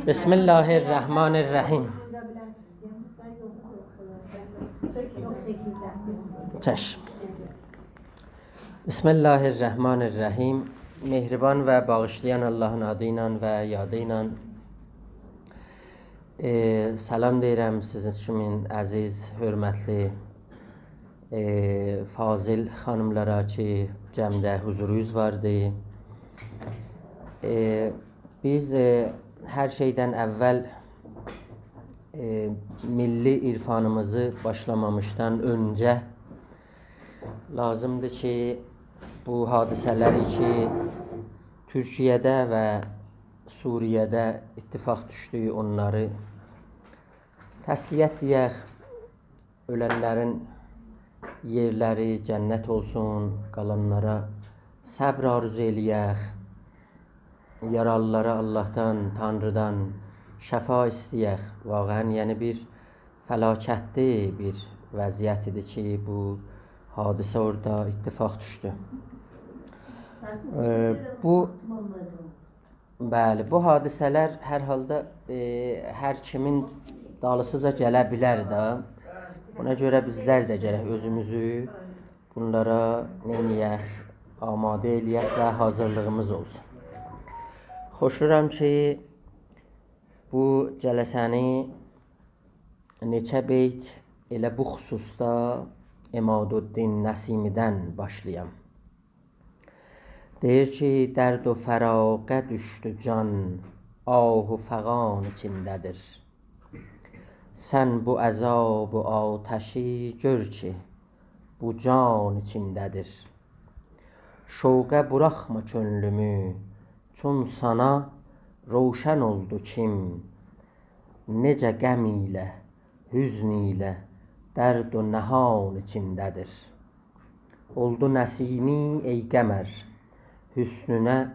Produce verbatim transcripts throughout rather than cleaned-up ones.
بسم الله الرحمن الرحیم. چشم. بسم الله الرحمن الرحیم. مهربان و باغیشلایان آللاهین آدی ایله و یادی ایله. ائ، سلام دئییرم سیزین کیمین عزیز، حؤرمتلی، ائ، فاضل خانیملارا کی، جمعده حضوروز واردی. ائ، بیز، ائ، هر شئیدن اول، ائ، میللی عرفانیمیزی باشلامامیشدان اؤنجه لازیمدیر کی، بو حادثه‌لری کی، تورکیه‌ده و سوریه‌ده اتفاق دوشدو، اونلاری تسلیت دئیک، اؤلنلرین یئرلری جنت اولسون، قالانلارا صبر آرزو ائله‌یک، یارالیلارا آللاهدان، تانریدان شفا ایسته‌یک. واقعاً، یعنی، بیر فلاکتلی بیر وضعیت ایدی کی، بو حادثه اورادا اتفاق دوشدو. ائ، بو، بلی، بو حادثه‌لر هر حالدا، ائ، هر کیمین دالیسیجا گله بیلر ده. بونا گؤره بیزلر ده گرک اؤزوموزو بونلارا نئینیه‌ک، آماده ائله‌یک و حاضیرلیغیمیز اولسون. خوشلاییرام کی، بو جلسه‌نی نئچه بیت ائله بو خصوصدا عمادالدین نسیمی‌دن باشلایام. دئییر کی، درد و فراقه دوشدو جان، آه و فغان ایچینده‌دیر. سن بو عذاب و آتشی گؤر کی، بو جان ایچینده‌دیر. شوقه بوراخما کؤنلومو، چون سانا روشن اولدو کیم، نئجه غم ایله، حزن ایله درد و نهان ایچینده‌دیر. اولدو نسیمی، ای قمر، حسنونه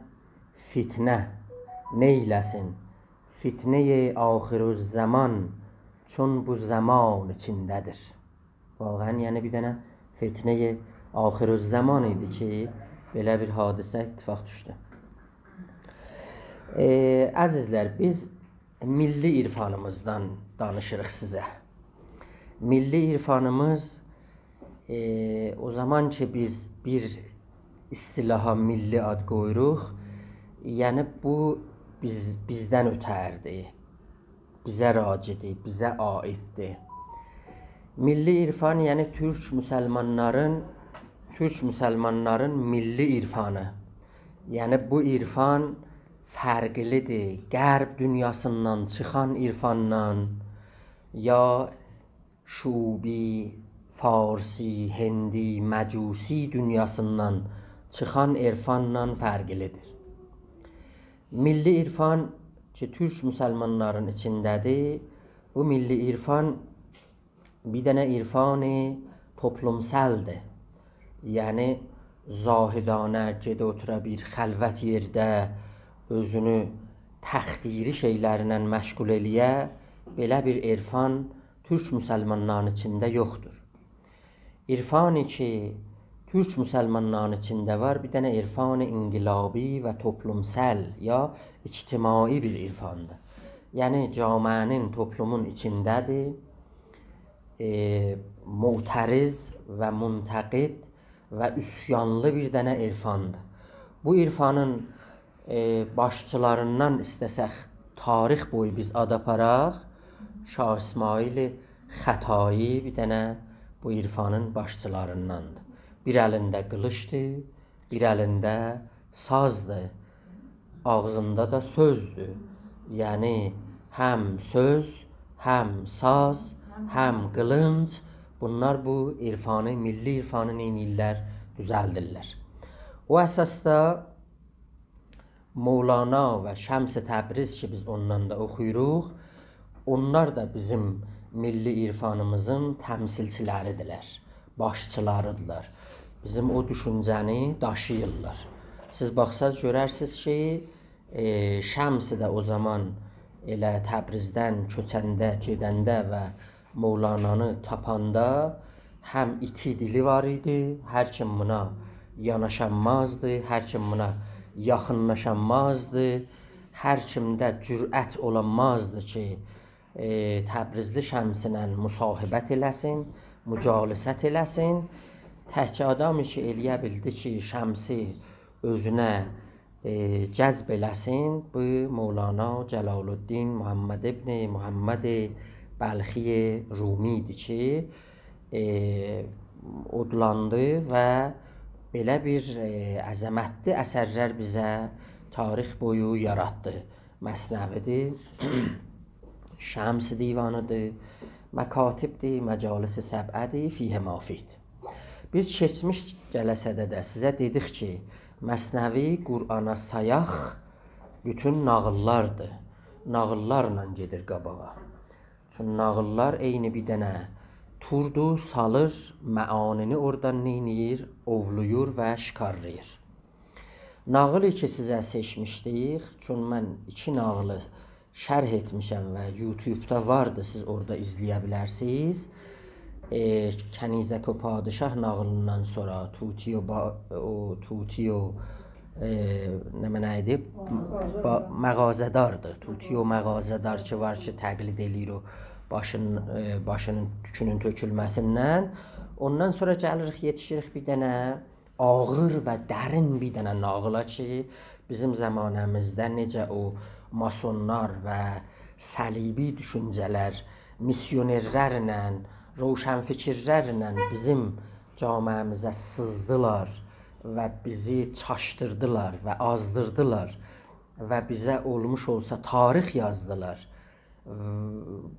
فتنه نئیله‌سین؟ فتنه‌ی آخرالزمان چون بو زمان ایچینده‌دیر. واقعاً، یعنی، بیر دنه فتنه‌ی آخرالزمان ایدی کی، بئله بیر حادثه اتفاق دوشدو. ائ، عزیزلر، بیز میللی عرفانیمیزدان دانیشیریق سیزه. میللی عرفانیمیز، ائ، او زامان کی، بیز بیر اصطلاحا میللی آد قویوروق، یعنی بو بیز، بیزدن اؤتردی، بیزه راجعدی، بیزه عایددی. میللی عرفان، یعنی تورک مسلمانلارین، تورک مسلمانلارین میللی عرفانی. یعنی بو عرفان فرقلیدیر غرب دونیاسیندان چیخان عرفاندان، یا شعوبی، فارسی، هندی، مجوسی دونیاسیندان چیخان عرفاندان فرقلیدیر. میللی عرفان کی، تورک مسلمانلارین ایچینده‌دیر، بو میللی عرفان بیر دنه عرفان توپلومسالدیر. یعنی، زاهدانه گئده اوتورا بیر خلوت یئرده اؤزونو تخدیری شئیلرله مشغول ائله‌یه، بئله بیر عرفان تورک مسلمانلارین ایچینده یوخدور. عرفانی کی، تورک مسلمانلارین ایچینده وار، بیر دنه عرفان انقلابی و توپلومسال، یا اجتماعی بیر عرفاندیر. یعنی، جامعه‌نین، توپلومون ایچینده‌دیر. ائ، معترض و منتقد و عصیانلی بیر دنه عرفاندیر. بو عرفانین، ائ، باشچیلاریندان ایسته‌سک تاریخ بویو بیز آد آپاراق، شاه اسماعیل ختایی بیر دنه بو عرفانین باشچیلارینداندیر. بیر الینده قیلیجدیر، بیر الینده سازدیر، آغزیندا دا سؤزدور. یعنی، هم سؤز، هم ساز، هم قیلینج، بونلار بو عرفانی، میللی عرفانی نئینیرلر؟ دوزلدیرلر. او اساسدا مولانا و شمس تبریز کی، بیز اوندان دا اوخویوروق، اونلار دا بیزیم میللی عرفانیمیزین تمثیلچیلریدیرلر، باشچیلاریدیرلار. بیزیم او دوشونجه‌نی داشیییرلار. سیز باخساز گؤررسینیز کی، ائ، شمس ده او زامان ائله تبریزدن کؤچنده، گئدنده و مولانانی تاپاندا هم ایتی دیلی وار ایدی، هر کیم بونا یاناشانمازدی، هر کیم بونا یاخینلاشانمازدی. هر کیمده جرأت اولانمازدی کی، ائ، تبریزلی شمسینن مصاحبت ائله‌سین، مجالست ائله‌سین. تکجه آدام کی، ائلیه بیلدی کی، شمسی اؤزونه، ائ، جذب ائله‌سین، بو مولانا جلال‌الدین محمد ابن محمد بلخی رومی ایدی کی، ائ، اودلاندی و بئله بیر، ائ، عظمتلی اثرلر بیزه تاریخ بویو یاراتدی. مثنوی‌دیر، شمس دیوانی‌دیر، مکاتیب‌دیر، مجالس سبعه‌دیر، فیه ما فیه. بیز کئچمیش جلسه‌ده ده سیزه دئدیک کی، مثنوی قرآنا سایاق بوتون ناغیللاردیر. ناغیللارلا گئدیر قاباغا. چون ناغیللار عینی بیر دنه توردو، سالیر، معانینی اورادان نئینیر؟ اوولویور و شکارلاییر. ناغیلی کی سیزه سئچمیشدیک، چون من ایکی ناغیلی شرح ائتمیشم و یوتیوبدا واردی، سیز اورادا ایزله‌یه بیلرسینیز. ائ، کنیزک و پادشاه ناغیلیندان سونرا طوطی و با-، او طوطی و، ائ، نمنه ایدی؟ با-، مغازه‌داردیر. طوطی و مغازه‌دار کی وار کی تقلید ائله‌ییر او باشین-، ائ، باشینین توکونون تؤکولمه‌سیندن. اوندان سونرا گلیریک، یئتیشیریک بیر دنه آغیر و درین بیر دنه ناغیلا کی، بیزیم زمانه‌میزده نئجه او ماسونلار و صلیبی دوشونجه‌لر، میسیونرلرله، روشنفکرلرله بیزیم جامعه‌میزه سیزدیلار و بیزی چاشدیردیلار و آزدیردیلار و بیزه اولموش اولسا تاریخ یازدیلار.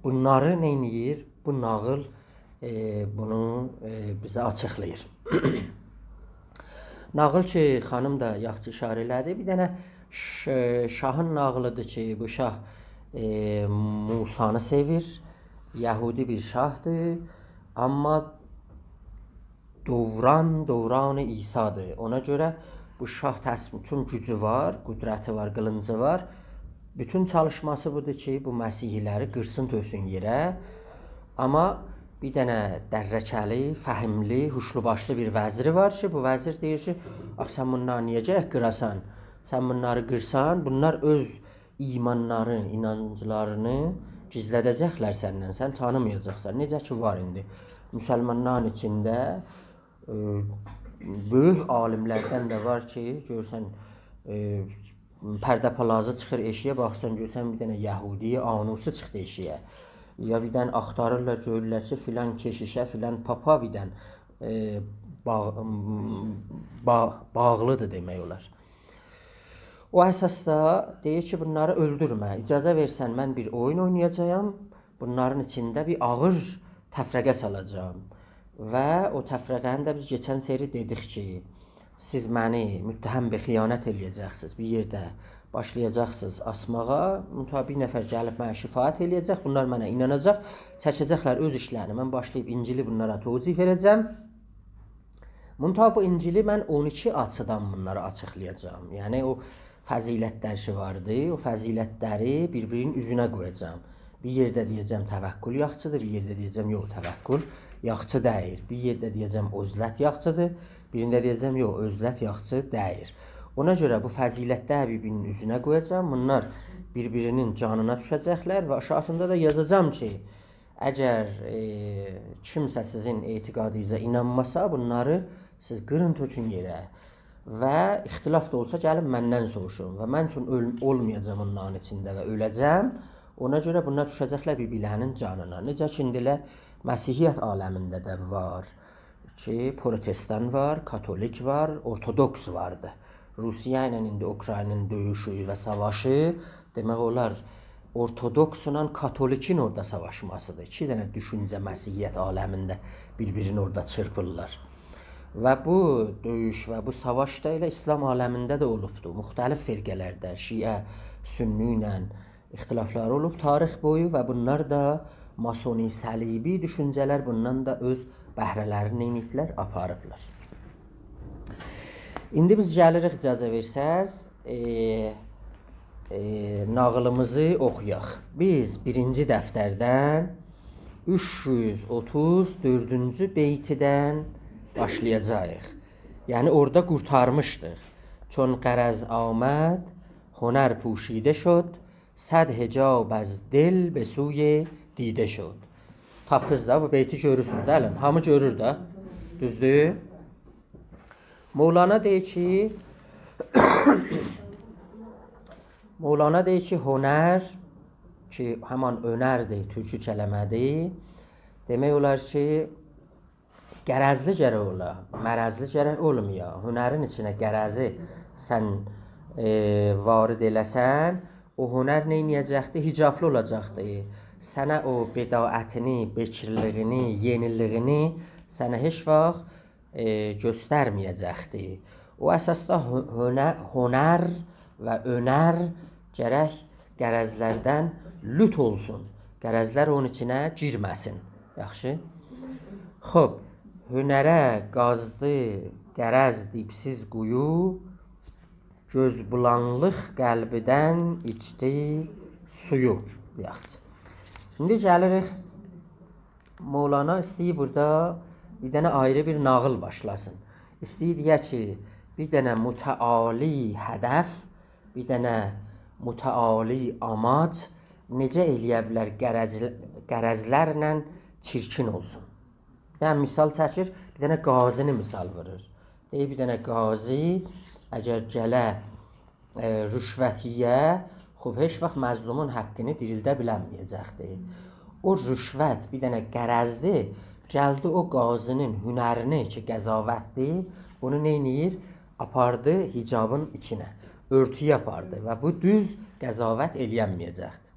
بونلاری نئینیر؟ بو ناغیل، ائ، بونو، ائ، بیزه آچیقلاییر. ناغیل کی، خانیم دا یاخشی ایشاره ائله‌دی. بیر دنه ش-، شاهین ناغیلی‌دیر کی، بو شاه، ائ، موسانی سئویر. یهودی بیر شاهدیر. آمما دوران، دوران عیسی‌دیر. اونا گؤره بو شاه تسلیم، چون گوجو وار، قدرتی وار، قیلینجی وار. بوتون چالیشماسی بودور کی، بو مسیحی‌لری قیرسین، تؤکسون یئره. آمما بیر دنه درکه‌لی، فهیملی، هوشلو باشلی بیر وزیری وار کی، بو وزیر دئییر کی، «آخی سن بونلاری نییه گرک قیراسان؟ سن بونلاری قیرسان، بونلار اؤز ایمانلاری، اینانجلارینی گیزلده‌جکلر سندن، سن تانیمایاجاقسان.» نئجه کی وار ایندی. مسلمانلارین ایچینده، ائ، بؤیوک عالیملردن ده وار کی، گؤرورسن، ائ، پرده‌پالازی چیخیر ائشیگه، باخیرسان، گؤرورسن، بیر دنه یهودی آنوسی چیخدی ائشیگه. یا بیردن آختاریرلار، گؤرورلر کی، فلان کشیشه، فلان پاپا بیردن، ائ، باغ-، با-، باغلی‌دیر دئمک اولار. او اساسدا دئییر کی، بونلاری اؤلدورمه، اجازه وئرسن، من بیر اویون اوینایاجاغام، بونلارین ایچینده بیر آغیر تفرقه سالاجاغام. و او تفرقه‌نی ده بیز کئچن سری دئدیک کی، سیز منی متهم به خیانت ائله‌یه‌جکسینیز، بیر یئرده باشلایاجاقسینیز آسماغا، منتها بیر نفر گلیب منه شفاعت ائله‌یه‌جک، بونلار منه ایناناجاق، چکه‌جکلر اؤز ایشلرینی، من باشلاییب انجیلی بونلارا توضیح وئره‌جم. منتها بو انجیلی من اون ایکی آچیدان بونلارا آچیقلایاجاغام. یعنی او فضیلتلر کی واردی، او فضیلتلری بیر-بیرینین اوزونه قویاجاغام. بیر یئرده دئیه‌جم توکل یاخشی‌دیر، بیر یئرده دئیه‌جم یوخ، توکل یاخشی دئییل. بیر یئرده دئیه‌جم عزلت یاخشی‌دیر، بیرینده دئیه‌جم یوخ، عزلت یاخشی دئییل. اونا گؤره بو فضیلتلری بیر-بیرینین اوزونه قویاجاغام. بونلار بیر-بیرینین جانینا دوشه‌جکلر و آشاغیسیندا دا یازاجاغام کی، اگر، ائ، کیمسه سیزین اعتقادینیزا اینانماسا، بونلاری سیز قیرین، تؤکون یئره. و اختلاف دا اولسا، گلین مندن سوروشون. و من چون اؤل-، اولمایاجاغام اونلارین ایچینده و اؤله‌جم، اونا گؤره بونلار دوشه‌جکلر بیر-بیرلرینین جانینا. نئجه کی، ایندی ائله مسیحیت عالمینده ده وار کی، پروتستان وار، کاتولیک وار، ارتدوکس واردی. روسیه ایله ایندی اوکراینین دؤیوشو و ساواشی، دئمک اولار، ارتدوکسلا کاتولیکین اورادا ساواشماسی‌دیر. ایکی دنه دوشونجه مسیحیت عالمینده بیر-بیرینی اورادا چیرپیرلار. و بو دؤیوش و بو ساواش دا ائله ایسلام عالمینده ده اولوبدور. مختلف فرقه‌لرده، شیعه، سنی ایله اختلافلاری اولوب تاریخ بویو و بونلار دا ماسونی، صلیبی دوشونجه‌لر بوندان دا اؤز بهره‌لرینی نئینیبلر؟ آپاریبلار. ایندی بیز گلیریک، اجازه وئرسز، ائ، ائ، ناغیلیمیزی اوخویاق. بیز بیرینجی دفتردن اوچ یوز اوتوز دؤردونجو بیتیدن باشلایاجاغیق. یعنی اورادا قورتارمیشدیق. چون غرض آمد، هنر پوشیده شد، صد حجاب از دل به سوی دیده شد. تاپدینیز دا، بو بیتی گؤرورسونوز ده، الان هامی گؤرور ده. دوزدور؟ مولانا دئییر کی، مولانا دئییر کی، هنر کی، همان اؤنردیر، تورکی کلمه‌دیر. دئمک اولار کی، غرضلی گرک اولا، مرضلی گرک اولمایا. هنرین ایچینه غرضی سن، ائ، وارد ائله‌سن، او هنر نئینیه‌جکدی؟ حجابلی اولاجاقدی. سنه او بداعتینی، بکرلیگینی، یئنیلیگینی سنه هئچ واخت، ائ، گؤسترمه‌یه‌جکدی. او اساسدا هو-، هنر، هنر و اؤنر گرک غرضلردن لوت اولسون. غرضلر اونون ایچینه گیرمه‌سین. یاخشی؟ خوب، هنره قازدی غرض دیبسیز قویو، گؤز بولانلیق قلبیدن ایچدی سویو. یاخشی. ایندی گلیریک، مولانا ایسته‌ییر بورادا بیر دنه آیری بیر ناغیل باشلاسین. ایسته‌ییر دئیه کی، بیر دنه متعالی هدف، بیر دنه متعالی آماج نئجه ائلیه بیلر غرض-، غرضلرله چیرکین اولسون؟ بیر دنه مثال چکیر، بیر دنه قاضینی مثال وورور. دئییر، بیر دنه قاضی اگر گله، ائ، رشوت ییه، خوب، هئچ واخت مظلومون حقینی دیریلده بیلنمه‌یه‌جکدیر. او رشوت بیر دنه غرضدیر، گلدی او قاضینین هنرینی کی، قضاوتدیر، بونو نئینیر؟ آپاردی حجابین ایچینه، اؤرتویه آپاردی و بو دوز قضاوت ائلیه‌نمه‌یه‌جکدیر.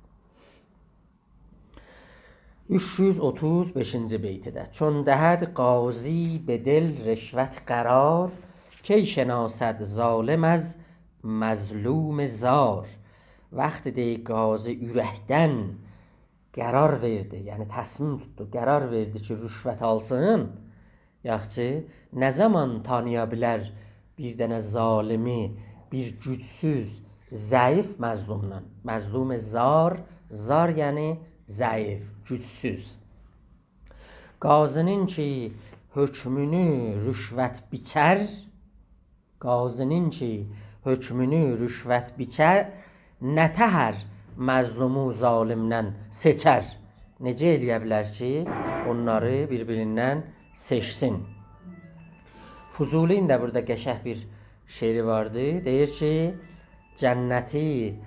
اوچ یوز اوتوز بئشینجی بیتده: «چون دهد قاضی به دل رشوت قرار، کی شناسد ظالم از مظلوم زار.» وقتی دئییر قاضی اورکدن قرار وئردی، یعنی تصمیم توتدو، قرار وئردی کی، رشوت آلسین، یاخشی، نه زامان تانییا بیلر بیر دنه ظالمی، بیر گوجسوز، ضعیف مظلومدان؟ مظلوم زار، زار یعنی ضعیف، گوجسوز. قاضی‌نین کی حکمونو رشوت بیچر، قاضی‌نین کی حکمونو رشوت بیچر، نتهر مظلومو ظالمدن سئچر. نئجه ائلیه بیلر کی، اونلاری بیر-بیریندن سئچسین؟ فضولی‌نین ده بورادا قشنگ بیر شعری واردی. دئییر کی، جنتی،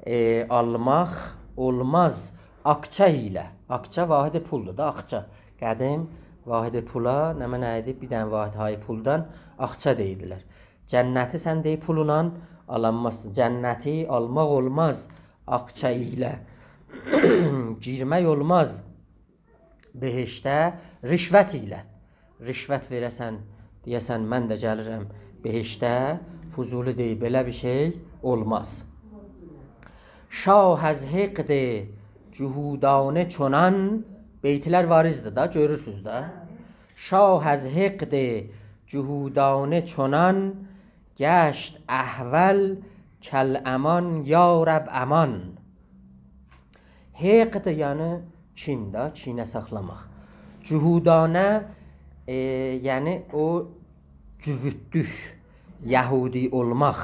ائ، آلماق اولماز آقچا ایله. آقچا واحد پولدور دا، آقچا. قدیم واحد پولا، نمنه ایدی؟ بیر دنه واحدهای پولدان آقچا دئییردیلر. جنتی سن دئییر، پولونان آلانماز. جنتی آلماق اولماز آقچا ایله. گیرمک اولماز بهشته رشوت ایله. رشوت وئره‌سن، دئیه‌سن، «من ده گلیرم بهشته.» فضولی دئییر، بئله بیر شئی اولماز. شاه از حقد جهودانه چنان، بیتلر واریزدیر دا، گؤرورسوز ده. شاه از حقد جهودانه چنان، گشت احول کالامان یا رب امان. حقد، یعنی کین ده، کینه ساخلاماق. جهودانه، ائ، یعنی او جووتلوک، یهودی اولماق.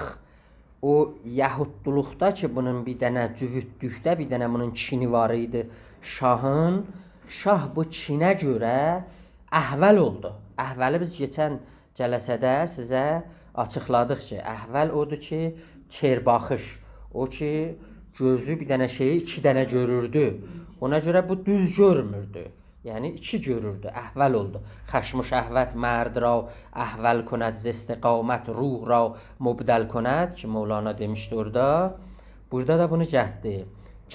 او یهودلوقدا کی، بونون بیر دنه جووتلوکده، بیر دنه بونون کینی وار ایدی شاهین. شاه بو کینه گؤره احول اولدو. احولی بیز کئچن جلسه‌ده سیزه آچیقلادیق کی، احول اودور کی، چرباخیش. او کی، گؤزو بیر دنه شئیی ایکی دنه گؤروردو. اونا گؤره بو دوز گؤرموردو. یعنی ایکی گؤروردو، احول اولدو. «خشم و شهوت مرد را احول کند، ز استقامت روح را مبدل کند» کی، مولانا دئمیشدی اورادا. بورادا دا بونو گتدی.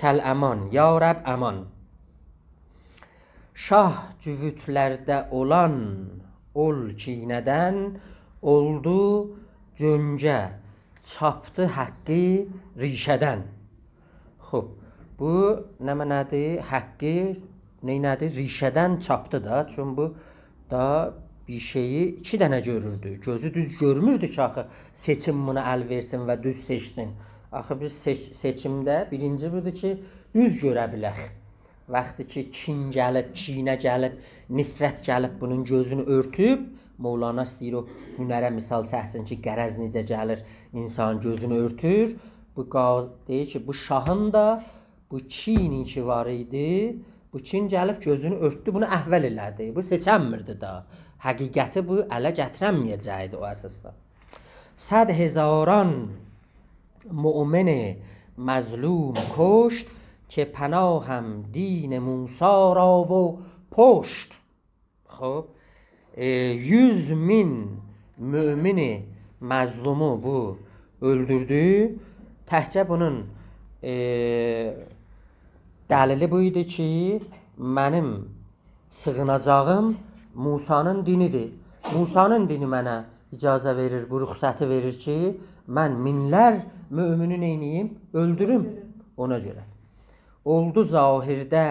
«کالامان یا رب امان». شاه جووتلرده اولان اول کینه‌دن، اولدو جؤنگه، چاپدی حقی ریشه‌دن. خوب، بو نمنه‌دیر؟ حقی نئینه‌دی؟ ریشه‌دن چاپدی دا. چون بو دا بیر شئیی ایکی دنه گؤروردو. گؤزو دوز گؤرموردو کی، آخی سئچیم بونا ال وئرسین و دوز سئچسین. آخی بیر سئچ-، سئچیمده بیرینجی بودور کی، دوز گؤره بیلک. وقتی کی، کین گلیب، کینه گلیب، نفرت گلیب، بونون گؤزونو اؤرتوب، مولانا ایسته‌ییر او هنره مثال چکسین کی، غرض نئجه گلیر، انسان گؤزونو اؤرتور. بو قا-، دئییر کی، بو شاهین دا بو کینی کی وار ایدی، بو کین گلیب گؤزونو اؤرتدو، بونو احول ائله‌دی. بو سئچنمیردی دا. حقیقتی بو اله گتیرنمه‌یه‌جکدی او اساسدا. «صد هزاران مؤمن مظلوم کشت، که پناهم دین موسی را و پشت.» خوب، ائ، یوز مین مؤمن مظلومو بو اؤلدوردو. تکجه بونون، ائ، دلیلی بو ایدی کی، منیم سیغیناجاغیم موسی‌نین دینیدیر. موسی‌نین دینی منه اجازه وئریر، بو رخصتی وئریر کی، من مینلر مؤمنی نئینیییم؟ اؤلدوروم. اونا گؤره. «اولدو ظاهرده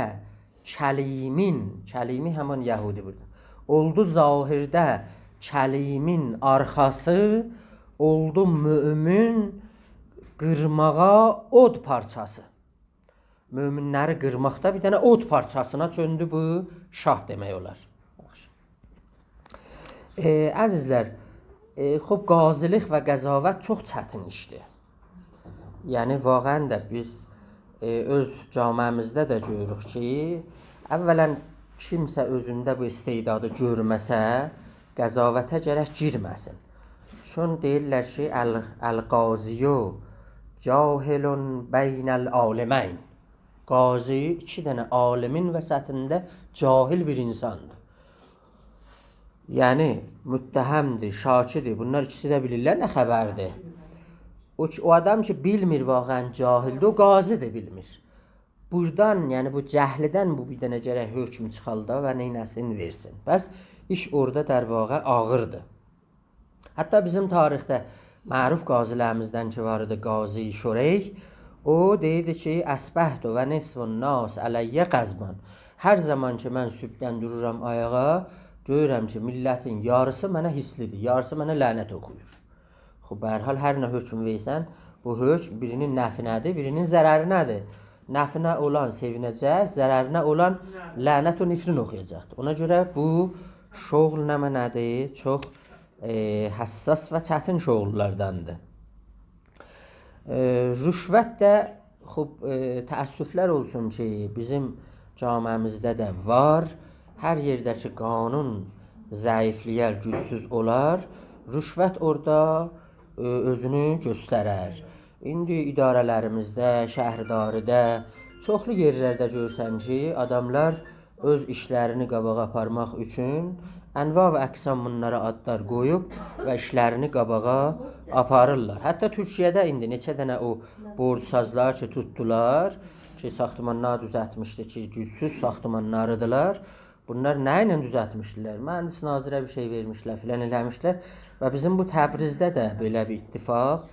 کلیمین»، کلیمی همان یهودی بورادا. «اولدو ظاهرده کلیمین آرخاسی، اولدو مؤمن قیرماغا اود پارچاسی.» مؤمنلری قیرماقدا بیر دنه اود پارچاسینا چؤندو بو شاه دئمک اولار. یاخشی. ائ، عزیزلر، ائ، خوب، قاضیلیق و قضاوت چوخ چتین ایشدیر. یعنی، واقعاً ده بیز، ائ، اؤز جامعه‌میزده ده گؤروروک کی، اولاً کیمسه اؤزونده بو استعدادی گؤرمه‌سه، قضاوته گرک گیرمه‌سین. چون دئییرلر کی، «ال-، القاضی جاهل بین العالمین.» قاضی ایکی دنه عالمین وسطینده جاهل بیر انساندیر. یعنی، متهمدیر، شاکی‌دیر. بونلار ایکیسی ده بیلیرلر نه خبردیر. او کی، او آدام کی، بیلمیر، واقعاً جاهلدیر، او قاضی دا بیلمیر. بورادان، یعنی بو جهلیدن بو بیر دنه گرک حکم چیخالدا و نئینه‌سین، وئرسین. پس ایش اورادا، در واقع، آغیردیر. حتی بیزیم تاریخده معروف قاضی‌لریمیزدن کی وار ایدی، قاضی شریح، او دئییردی کی، «اصبحت و نصف الناس علی غضبان.» هر زامان کی، من صبحدن دورورام آیاغا، گؤرورم کی، میللتین یاریسی منه هیسلیدیر، یاریسی منه لعنت اوخویور. خوب، به هر حال، هر نه حکم وئرسن، بو حکم بیرینین نفعینه‌دیر، بیرینین ضررینه‌دیر. نفعینه اولان سئوینه‌جک، ضررینه اولان لعنت و نفرین اوخویاجاقدیر. اونا گؤره بو شغل نمنه‌دیر؟ چوخ، ائ، حساس و چتین شغل‌لارداندیر. ائ، رشوت ده، خوب، ائ، تأسف‌لر اولسون کی، بیزیم جامعه‌میزده ده وار. هر یئرده کی، قانون ضعیفله‌یر، گوجسوز اولار، رشوت اورادا، ائ، اؤزونو گؤسترر. ایندی اداره‌لریمیزده، شهرداری‌ده، چوخلو یئرلرده گؤرسن کی، آداملار اؤز ایشلرینی قاباغا آپارماق اوچون انواع و اقسام بونلارا آدلار قویوب و ایشلرینی قاباغا آپاریرلار. حتی تورکیه‌ده ایندی نئچه دنه او بورج‌سازلار کی، توتدولار کی، ساختمانلار دوزلتمیشدی کی، گوجسوز ساختمانلاریدیلار. بونلار نه ایله دوزلتمیشدیلر؟ مهندس ناظره بیر شئی وئرمیشلر، فلان ائله‌میشلر. و بیزیم بو تبریزده ده بئله بیر اتفاق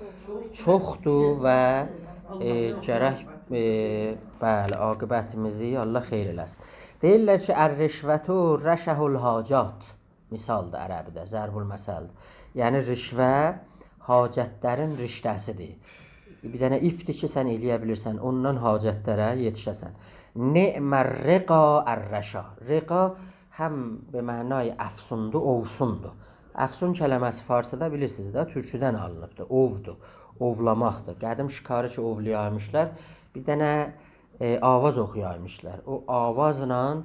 چوخدور و، ائ، گرک، ائ، بلی، عاقبتیمیزی الله خیر ائله‌سین. دئییرلر کی، «الرشوة رشح الحاجات.» مثالدیر عربی‌ده، ضرب‌المثل‌دیر. یعنی، رشوه حاجت‌لرین رشته‌سیدیر. بیر دنه ایپدیر کی، سن ائله‌یه بیلیرسن، اوندان حاجت‌لره یئتیشه‌سن. «نعم الرقا الرشا.» رقا هم به معنای افسوندور، اوسوندور. افسون کلمه‌سی فارسیدا بیلیرسینیز ده، تورکودن آلینیبدیر، اوودور، اوولاماقدیر. قدیم شکاری کی اوولایارمیشلار، بیر دنه، ائ، آواز اوخویارمیشلار. او آوازلا،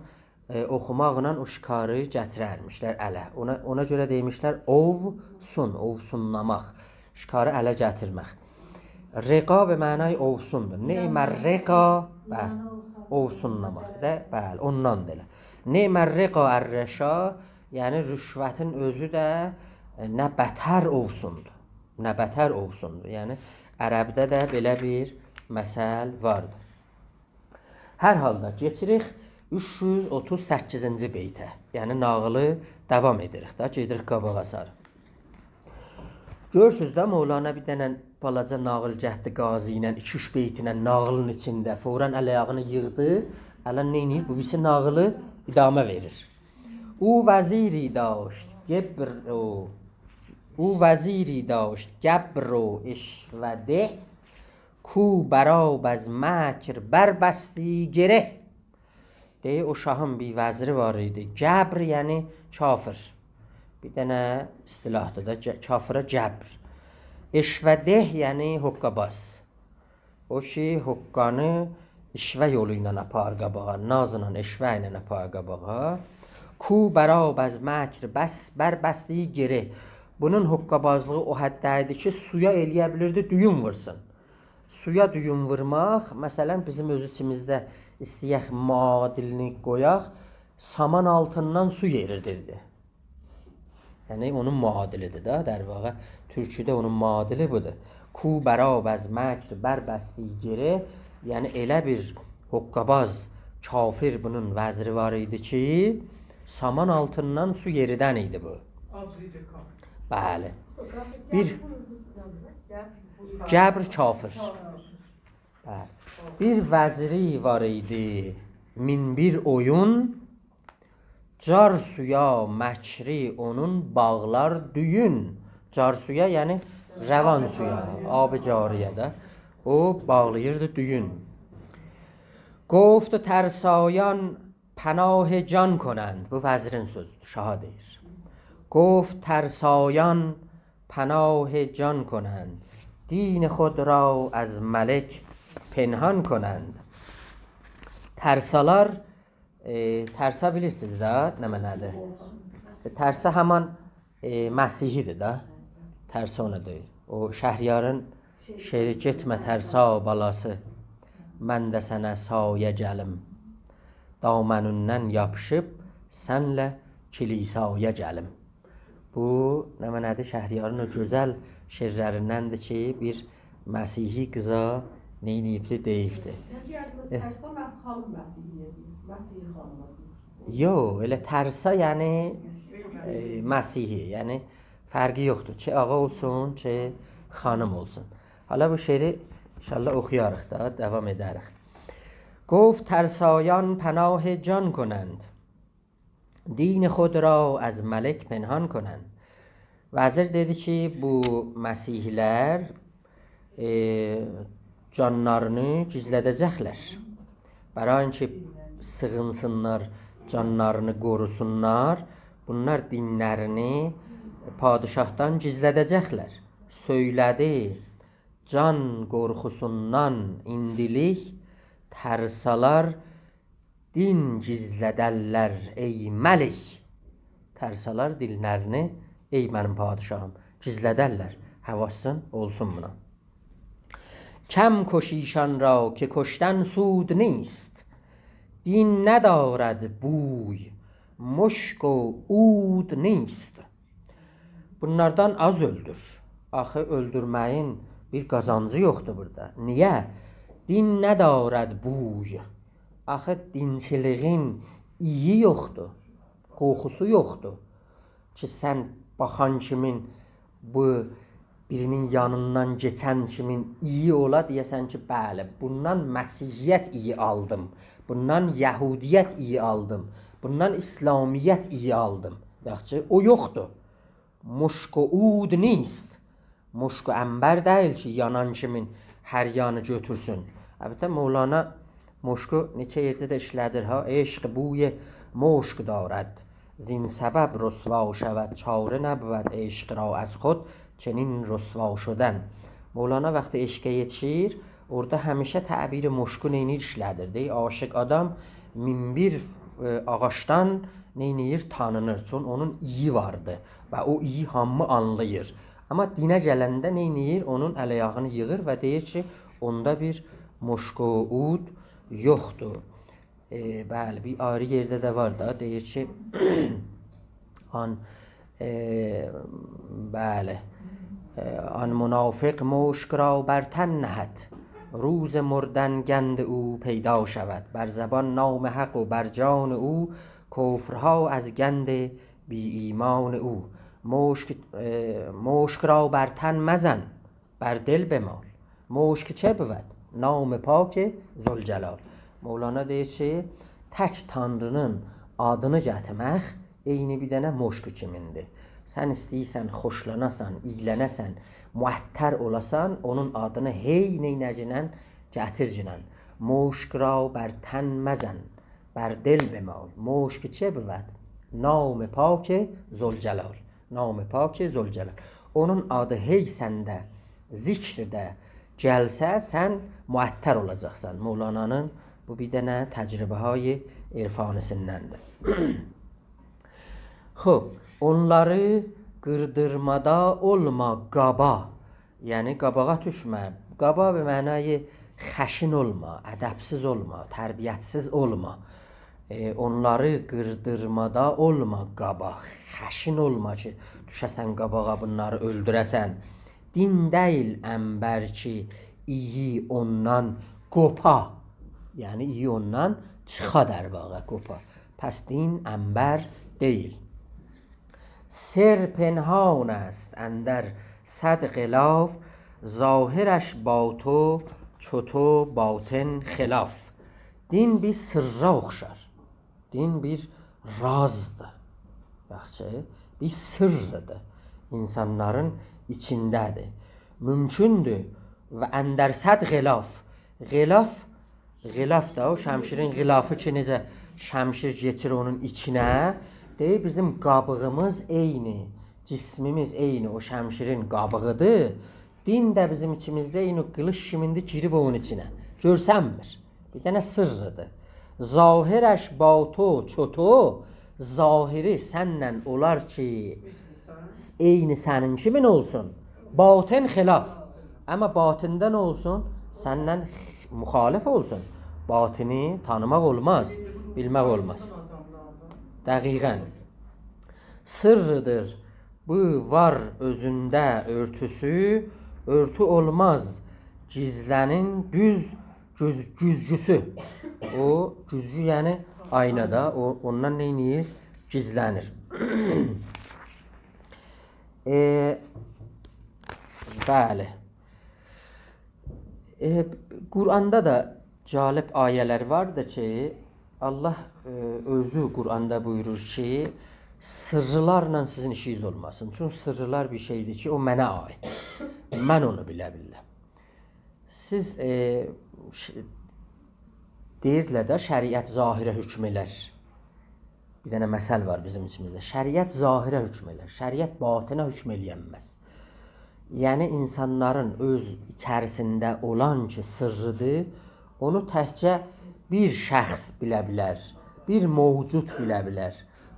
ائ، اوخوماقلا او شکاری گتیررمیشلر اله. اونا، اونا گؤره دئمیشلر اووسون، اووسونلاماق. شکاری اله گتیرمک. رقا به معنای اووسوندور. «نعم الرقا»، به، اووسونلاماق دا، بلی، اوندان دا ائله. «نعم الرقا الرشا»، یعنی رشوتین اؤزو ده، ائ، نه بتر اووسوندور. نه بتر اووسوندور. یعنی عربده ده بئله بیر مثل واردیر. هر حالدا کئچیریک اوچ یوز اوتوز سککیزینجی بیته. یعنی ناغیلی داوام ائدیریک ده، گئدیریک قاباغا ساری. گؤرورسوز ده، مولانا بیر دنه بالاجا ناغیل گتدی قاضی ایله، ایکی-اوچ بیتینن ناغیلین ایچینده فوراً ال-آیاغینی ییغدی. الان نئینیر؟ بو بیریسی ناغیلی ادامه وئریر. «او وزیری داشت گبر و، او وزیری داشت گبر و عشوه‌ده، کو بر آب از مکر بربستی گره.» دئییر، او شاهین بیر وزیری وار ایدی. گبر، یعنی کافر. بیر دنه اصطلاحدیر دا، ج-، کافره جبر. عشوه‌ده، یعنی حقه‌باز. او کی، حقه‌نی عشوه یولو ایله آپاریر قاباغا، نازلا، عشوه ایله آپاریر قاباغا. کو بر آب از مکر بس، بر بسته‌ی گره. بونون حقه‌بازلیغی او حدده ایدی کی، سویا ائلیه بیلیردی دویون وورسون. سویا دویون وورماق، مثلا، بیزیم اؤز ایچیمیزده ایسته‌یک معادلینی قویاق، سامان آلتیندان سو یئریردیردی. یعنی، اونون معادلیدیر ده، در واقع تورکوده اونون معادلی بودور. کو بر آب از مکر بر بسته‌ی گره، یعنی ائله بیر حقه‌باز کافر بونون وزیری وار ایدی کی، سامان آلتیندان سو یئریدن ایدی بو. آبریدیکا. بلی. بیر جبر کافر. بلی. بیر وزیری وار ایدی، مین بیر اویون، جار سویا مکری اونون باغلار دویون. جار سویا، یعنی روان سویا، آب جاری‌یه ده. او باغلاییردی دویون. گفت ترسایان پناه جان کنند. بو وزیرین سؤزودور، شاها دئییر. گفت ترسایان پناه جان کنند، دین خود را از ملک پنهان کنند. ترسالار، ائ، ترسا بیلیرسینیز ده، نه معنادیر؟ ائ، ترسا همان، ائ، مسیحی‌دیر ده. ترسا اونا دئییر. او شهریارین شعری: «گئتمه ترسا بالاسی، من ده سنه سایه گلیم. دامنیندن یاپیشیب سنله کلیسایا گلیم.» بو، نه معنادیر، شهریارین او گؤزل شعرلریندندیر کی، بیر مسیحی قیزا نئینییبدی، دئییبدی. من دئیردیم، ائه. ترسا، من خانیم مسیحی‌یه دئییر. مسیحی خانیما دئییر. یوخ، ائله ترسا، یعنی، ائ، مسیحی، یعنی فرقی یوخدور. چه آقا اولسون، چه خانیم اولسون. حالا بو شعری ان‌شاءالله اوخویاریق دا، داوام ائدریک. گفت ترسایان پناه جان کنند، دین خود را از ملک پنهان کنند. وزیر دئدی کی، بو مسیحی‌لر، ائ، جانلارینی گیزلده‌جکلر. برای اینکه سیغینسینلار، جانلارینی قوروسونلار، بونلار دینلرینی پادشاهدان گیزلده‌جکلر. سؤیله‌دی، جان قورخوسوندان ایندیلیک ترسالار دین گیزلدرلر، ای ملک. ترسالار دینلرینی، ای منیم پادشاهیم، گیزلدرلر. حواسین اولسون بونا. کم کش ایشان را که کشتن سود نیست، دین ندارد بوی، مشک و عود نیست. بونلاردان آز اؤلدور. آخی اؤلدورمه‌یین بیر قازانجی یوخدور بورادا. نییه؟ دین ندارد بوی. آخی دینچیلیگین اییی یوخدور، قوخوسو یوخدور. کی سن باخان کیمین، بو بیرینین یانیندان کئچن کیمین اییی اولا، دئیه‌سن کی، بلی، بوندان مسیحیت اییی آلدیم، بوندان یهودیت اییی آلدیم، بوندان اسلامیت اییی آلدیم. یاخشی، او یوخدور. مشک و عود نیست. مشک و عنبر دئییل کی، یانان کیمین هر یانی گؤتورسون. البته، مولانا مشکو نئچه یئرده ده ایشله‌دیر ها. «عشق بوی مشک دارد، زین سبب رسوا شود، چاره نبود عشق را از خود چنین رسوا شدن.» مولانا وقتی عشقه یئتیشیر، اورادا همیشه تعبیر مشکو نئینیر، ایشله‌دیر. دئییر، عاشق آدام مین بیر، ائ، آغاجدان نئینیر، تانینیر. چون اونون اییی واردی و او اییی هامی آنلاییر. آمما دینه گلنده نئینیر؟ اونون ال-آیاغینی ییغیر و دئییر کی، اوندا بیر مشک و عود یوخدور. ائ، بلی، بیر آیری یئرده ده وار دا، دئییر کی، آن، ائ، بلی، ائ، آن منافق مشک را بر تن نهد، روز مردن گند او پیدا شود. بر زبان نام حق و بر جان او، کفرها از گند بی ایمان او. مشک، ائ، مشک را بر تن مزن، بر دل بمال. مشک چه بود؟ نام پاک ذوالجلال. مولانا دئییر کی، تک تانرینین آدینی گتیرمک عینی بیر دنه مشک کیمین‌دیر. سن ایسته‌ییرسن خوشلاناسان، اییلنه‌سن، معطر اولاسان، اونون آدینی هئی نئینه‌گینن، گتیرگینن. مشک را بر تن مزن، بر دل بمال. مشک چه بود؟ نام پاک ذوالجلال. نام پاک ذوالجلال. اونون آدی هئی سنده ذکرده گلسه، سن معطر اولاجاقسان. مولانانین بو بیر دنه تجربه‌های عرفانی‌سیندندیر. خوب، اونلاری قیردیرمادا اولما قابا. یعنی قاباغا دوشمه. قابا به معنای خشن اولما، ادبسیز اولما، تربیتسیز اولما. ائ، اونلاری قیردیرمادا اولما قابا. خشن اولما کی، دوشه‌سن قاباغا، بونلاری اؤلدوره‌سن. دین دئییل عنبر کی، اییی اوندان قوپا. یعنی اییی اوندان چیخا، در واقع، قوپا. پس دین عنبر دئییل. سر پنهان است اندر صد غلاف، ظاهرش با تو چو تو باطن خلاف. دین بیر سرّا اوخشار. دین بیر رازدیر. یاخشی، بیر سرّدیر. اینسانلارین ایچینده‌دیر. مومکوندور. و اندر صد غلاف. غلاف، غلاف دا او شمشیرین غلافی کی، نئجه شمشیر کئچیر اونون ایچینه. دئییر، بیزیم قابیغیمیز عینی، جسمیمیز عینی او شمشیرین قابیغیدیر. دین ده بیزیم ایچیمیزده عینی او قیلیش کیمیندیر، گیریب اونون ایچینه. گؤرسنمیر. بیر دنه سرّدیر. ظاهرش با تو چو تو، ظاهری سنله اولار کی، عینی سنین کیمین اولسون. باطن خلاف. اما باطنده نه اولسون؟ سنله مخالف اولسون. باطنی تانیماق اولماز، بیلمک اولماز. دقیقاً. سرّدیر بو وار اؤزونده اؤرتوسو، اؤرتو اولماز گیزلنین دوز گوز-، گوزگوسو. او گوزگو، یعنی آینا دا، او، اوندان نئینیر؟ گیزلنیر. ائ، بلی. ائ، قرآندا دا جالب آیه‌لر واردیر کی، الله، ائ، اؤزو قرآندا بویورور کی، سرّلارلا سیزین ایشینیز اولماسین. چونکی سرّلار بیر شئیدیر کی، او منه عایید. من اونو بیله بیلرم. سیز، ائ، ش-، دئییرلر ده، شریعت ظاهره حکم ائلر. بیر دنه مثل وار بیزیم ایچیمیزده. شریعت ظاهره حکم ائلر. شریعت باطنه حکم ائلیه‌نمز. یعنی، اینسانلارین اؤز ایچریسینده اولان کی، سرّیدیر، اونو تکجه بیر شخص بیله بیلر، بیر موجود بیله بیلر.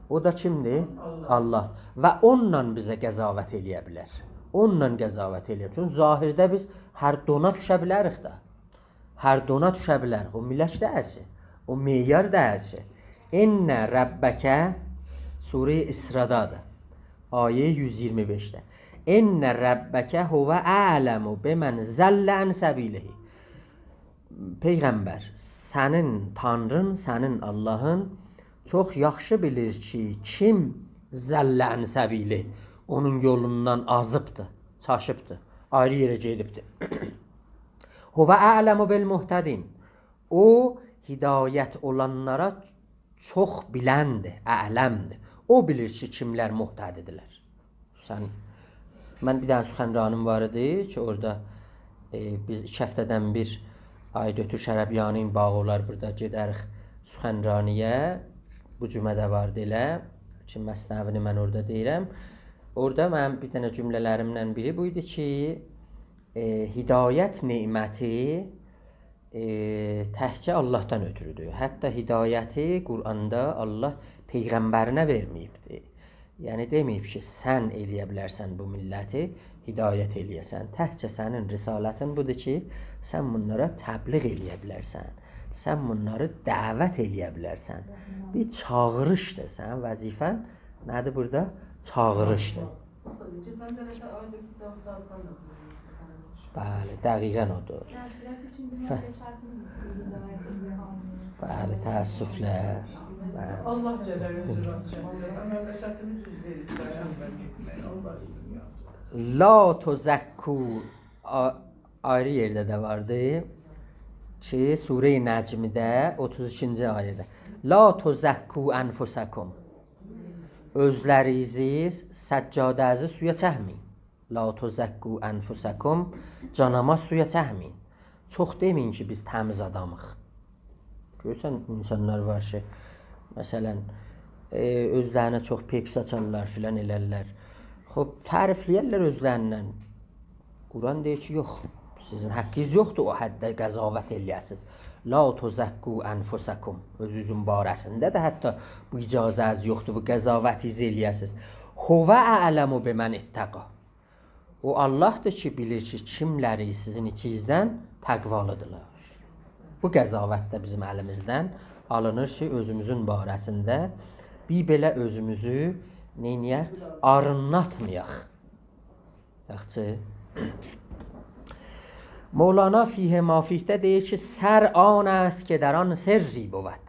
او دا کیمدیر؟ الله. الله. و اونونلا بیزه قضاوت ائلیه بیلر. اونونلا قضاوت ائلیه بیلر. چونکی ظاهرده بیز هر دونا دوشه بیلریک ده. هر دونا دوشه بیلریک. او ملاک دئییل کی. او معیار دئییل کی. «إنّ ربّک»، سوره‌ی اسرادادیر. آیه یوز ایگیرمی بئشده. «إنّ ربّک هو أعلم بمن ضلّ عن سبیله». پیغمبر، سنین تانرین، سنین اللهین چوخ یاخشی بیلیر کی، کیم «ضلّ عن سبیله»، اونون یولوندان آزیبدیر، چاشیبدیر، آیری یئره گئدیبدیر. «هو أعلم بالمهتدین». او، هدایت اولانلارا چوخ بیلندیر، اعلمدیر. او بیلیر کی، کیملر مهتدی‌دیرلر. سن، من بیر دنه سخنرانیم وار ایدی کی، اورادا، ائ، بیز ایکی هفته‌دن بیر آقای دکتر شربیانی‌نین باغی اولار، بورادا گئدریک سخنرانی‌یه. بو جمعه ده واردی ائله کی، مثنوی‌نی من اورادا دئییرم. اورادا منیم بیر دنه جمله‌لریمدن بیری بو ایدی کی، ائ، هدایت نعمتی ائ، تکجه اللهدان اؤترودور. حتی هدایتی قرآندا الله پیغمبرینه وئرمه‌ییبدیر. یعنی دئمه‌ییب کی، سن ائلیه بیلرسن بو میللتی هدایت ائلیه‌سن. تکجه سنین رسالتین بودور کی، سن بونلارا تبلیغ ائلیه بیلرسن. سن بونلاری دعوت ائلیه بیلرسن. بیر چاغیریشدیر. سنین وظیفه‌ن نه‌دیر بورادا؟ چاغیریشدیر. بلی، دقیقاً اودور. ف-، بلی، تأسفله. بلی. الله جل اوزو راست گلدیر. مملکتیمیز اوز وئریب دایانمیر گئتمه‌یه. الله ایسته‌ییر. «لا تزکوا»، آ-، آیری یئرده ده واردی کی، سوره‌ی نجمده، اوتوز ایکینجی آیه‌ده. «لا تزکوا أنفسکم». اؤزلرینیزی، سجاده‌نیزی سویا چکمه‌یین. «لا تزکوا أنفسکم»، جان‌آماز سویا چکمه‌یین. چوخ دئمه‌یین کی، بیز تمیز آدامیق. گؤرورسن، اینسانلار وار کی، مثلاً، ائ، اؤزلرینه چوخ پپسی آچارلار، فلان ائلرلر. خوب، تعریفله‌یرلر اؤزلریندن. قرآن دئییر کی، یوخ، سیزین حقینیز یوخدور او حدده قضاوت ائله‌یه‌سیز. «لا تزکوا انفسکم»، اؤزونوزون باره‌سینده ده حتی بو اجازه‌نیز یوخدور، بو قضاوتینیزی ائله‌یه‌سیز. «هو اعلم بمن اتقی». او آللاهدیر کی، بیلیر کی، کیملری سیزین ایچینیزدن تقوالیدیرلار. بو قضاوت ده بیزیم الیمیزدن آلینیر کی، اؤزوموزون باره‌سینده بیر بئله اؤزوموزو نئینیه‌ک؟ آرینلاتمایاق. یاخشی. مولانا فیه ما فیه‌ده دئییر کی، «سر آن است که در آن سری بود.»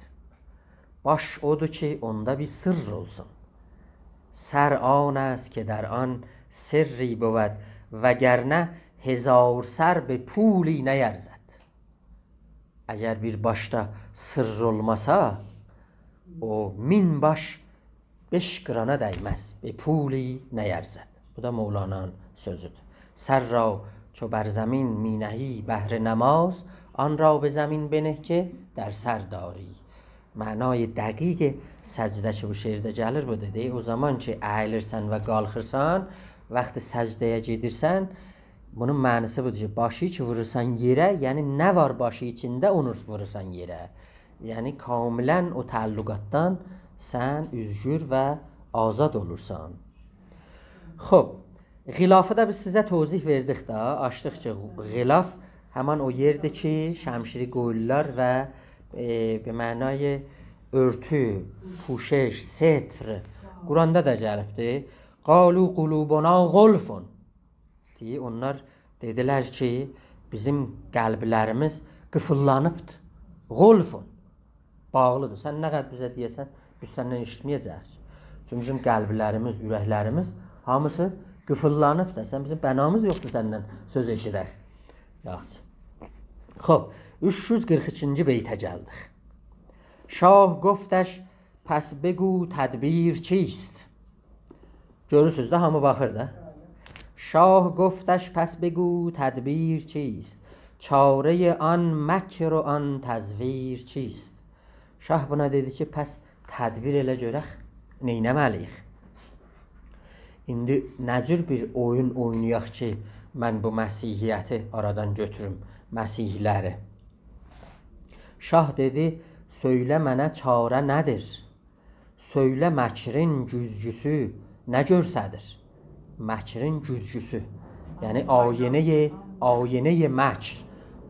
باش اودور کی، اوندا بیر سر اولسون. «سر آن است که در آن سری بود، وگرنه هزار سر به پولی نیرزد.» اگر بیر باشدا سر اولماسا، او مین باش بئش قیرانا دیمز، «به پولی نیرزد». بو دا مولانانین سؤزودور. «سر را چو بر زمین می‌نهی بهر نماز، آن را به زمین بنه که در سر داری.» معنای دقیق سجده کی، بو شعرده گلیر، بودور. دئییر، او زامان کی، اییلیرسن و قالخیرسان، وقتی سجده‌یه گئدیرسن، بونون معناسی بودور کی، باشی کی وورورسان یئره، یعنی نه وار باشی ایچینده، اونو وورورسان یئره. یعنی کاملاً او تعلقاتدان سن اؤزگور و آزاد اولورسان. خوب، غلافی دا بیز سیزه توضیح وئردیک ده، آچدیق کی، غلاف همان او یئردیر کی، شمشیری قویورلار و، ائ، به معنای اؤرتو، پوشش، ستر. قرآندا دا گلیبدیر. «قالوا قلوبنا غلف.» دئییر، اونلار دئدیلر کی، بیزیم قلبلریمیز قیفیللانیبدیر. «غلف.» باغلیدیر. سن نه قدر بیزه دئیه‌سن، بیز سندن ائشیتمه‌یه‌جه‌ییک. چونکی بیزیم قلبلریمیز، اورکلریمیز هامیسی قیفیللانیبدیر. سن، بیزیم بنامیز یوخدور سندن سؤز ائشیدک. یاخشی. خوب، اوچ یوز قیرخ ایکینجی بیته گلدیک. «شاه گفتش پس بگو تدبیر چیست؟» گؤرورسوز ده، هامی باخیر دا. «شاه گفتش پس بگو تدبیر چیست؟ چارهٔ آن مکر و آن تزویر چیست؟» شاه بونا دئدی کی، پس تدبیر ائله گؤرک، نئینه‌مه‌لی‌ییک؟ ایندی نه جور بیر اویون اوینایاق کی، من بو مسیحیتی آرادان گؤتوروم، مسیحی‌لری؟ شاه دئدی، «سؤیله منه چاره نه‌دیر؟ سؤیله مکرین گوزگوسو نه گؤرسه‌دیر؟» مکرین گوزگوسو. یعنی آینه‌ی، آینه‌ی مکر.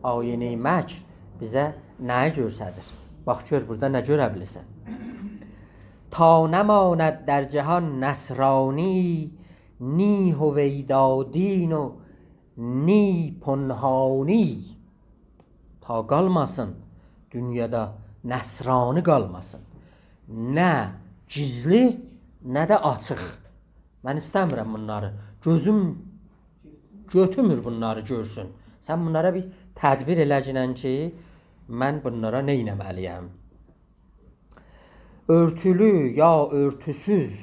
آینه‌ی مکر بیزه نه‌یی گؤرسه‌دیر؟ باخ، گؤر بورادا نه گؤره بیلیرسن. «تا نماند در جهان نصرانی، نی هویدا دین و نی پنهانی.» تا قالماسین دونیادا نصرانی قالماسین. نه گیزلی، نه ده آچیق. من ایسته‌میرم بونلاری. گؤزوم گؤتورمور بونلاری گؤرسون. سن بونلارا بیر تدبیر ائله‌گینن کی، من بونلارا نه ائتمه‌لی‌یم؟ اؤرتولو یا اؤرتوسوز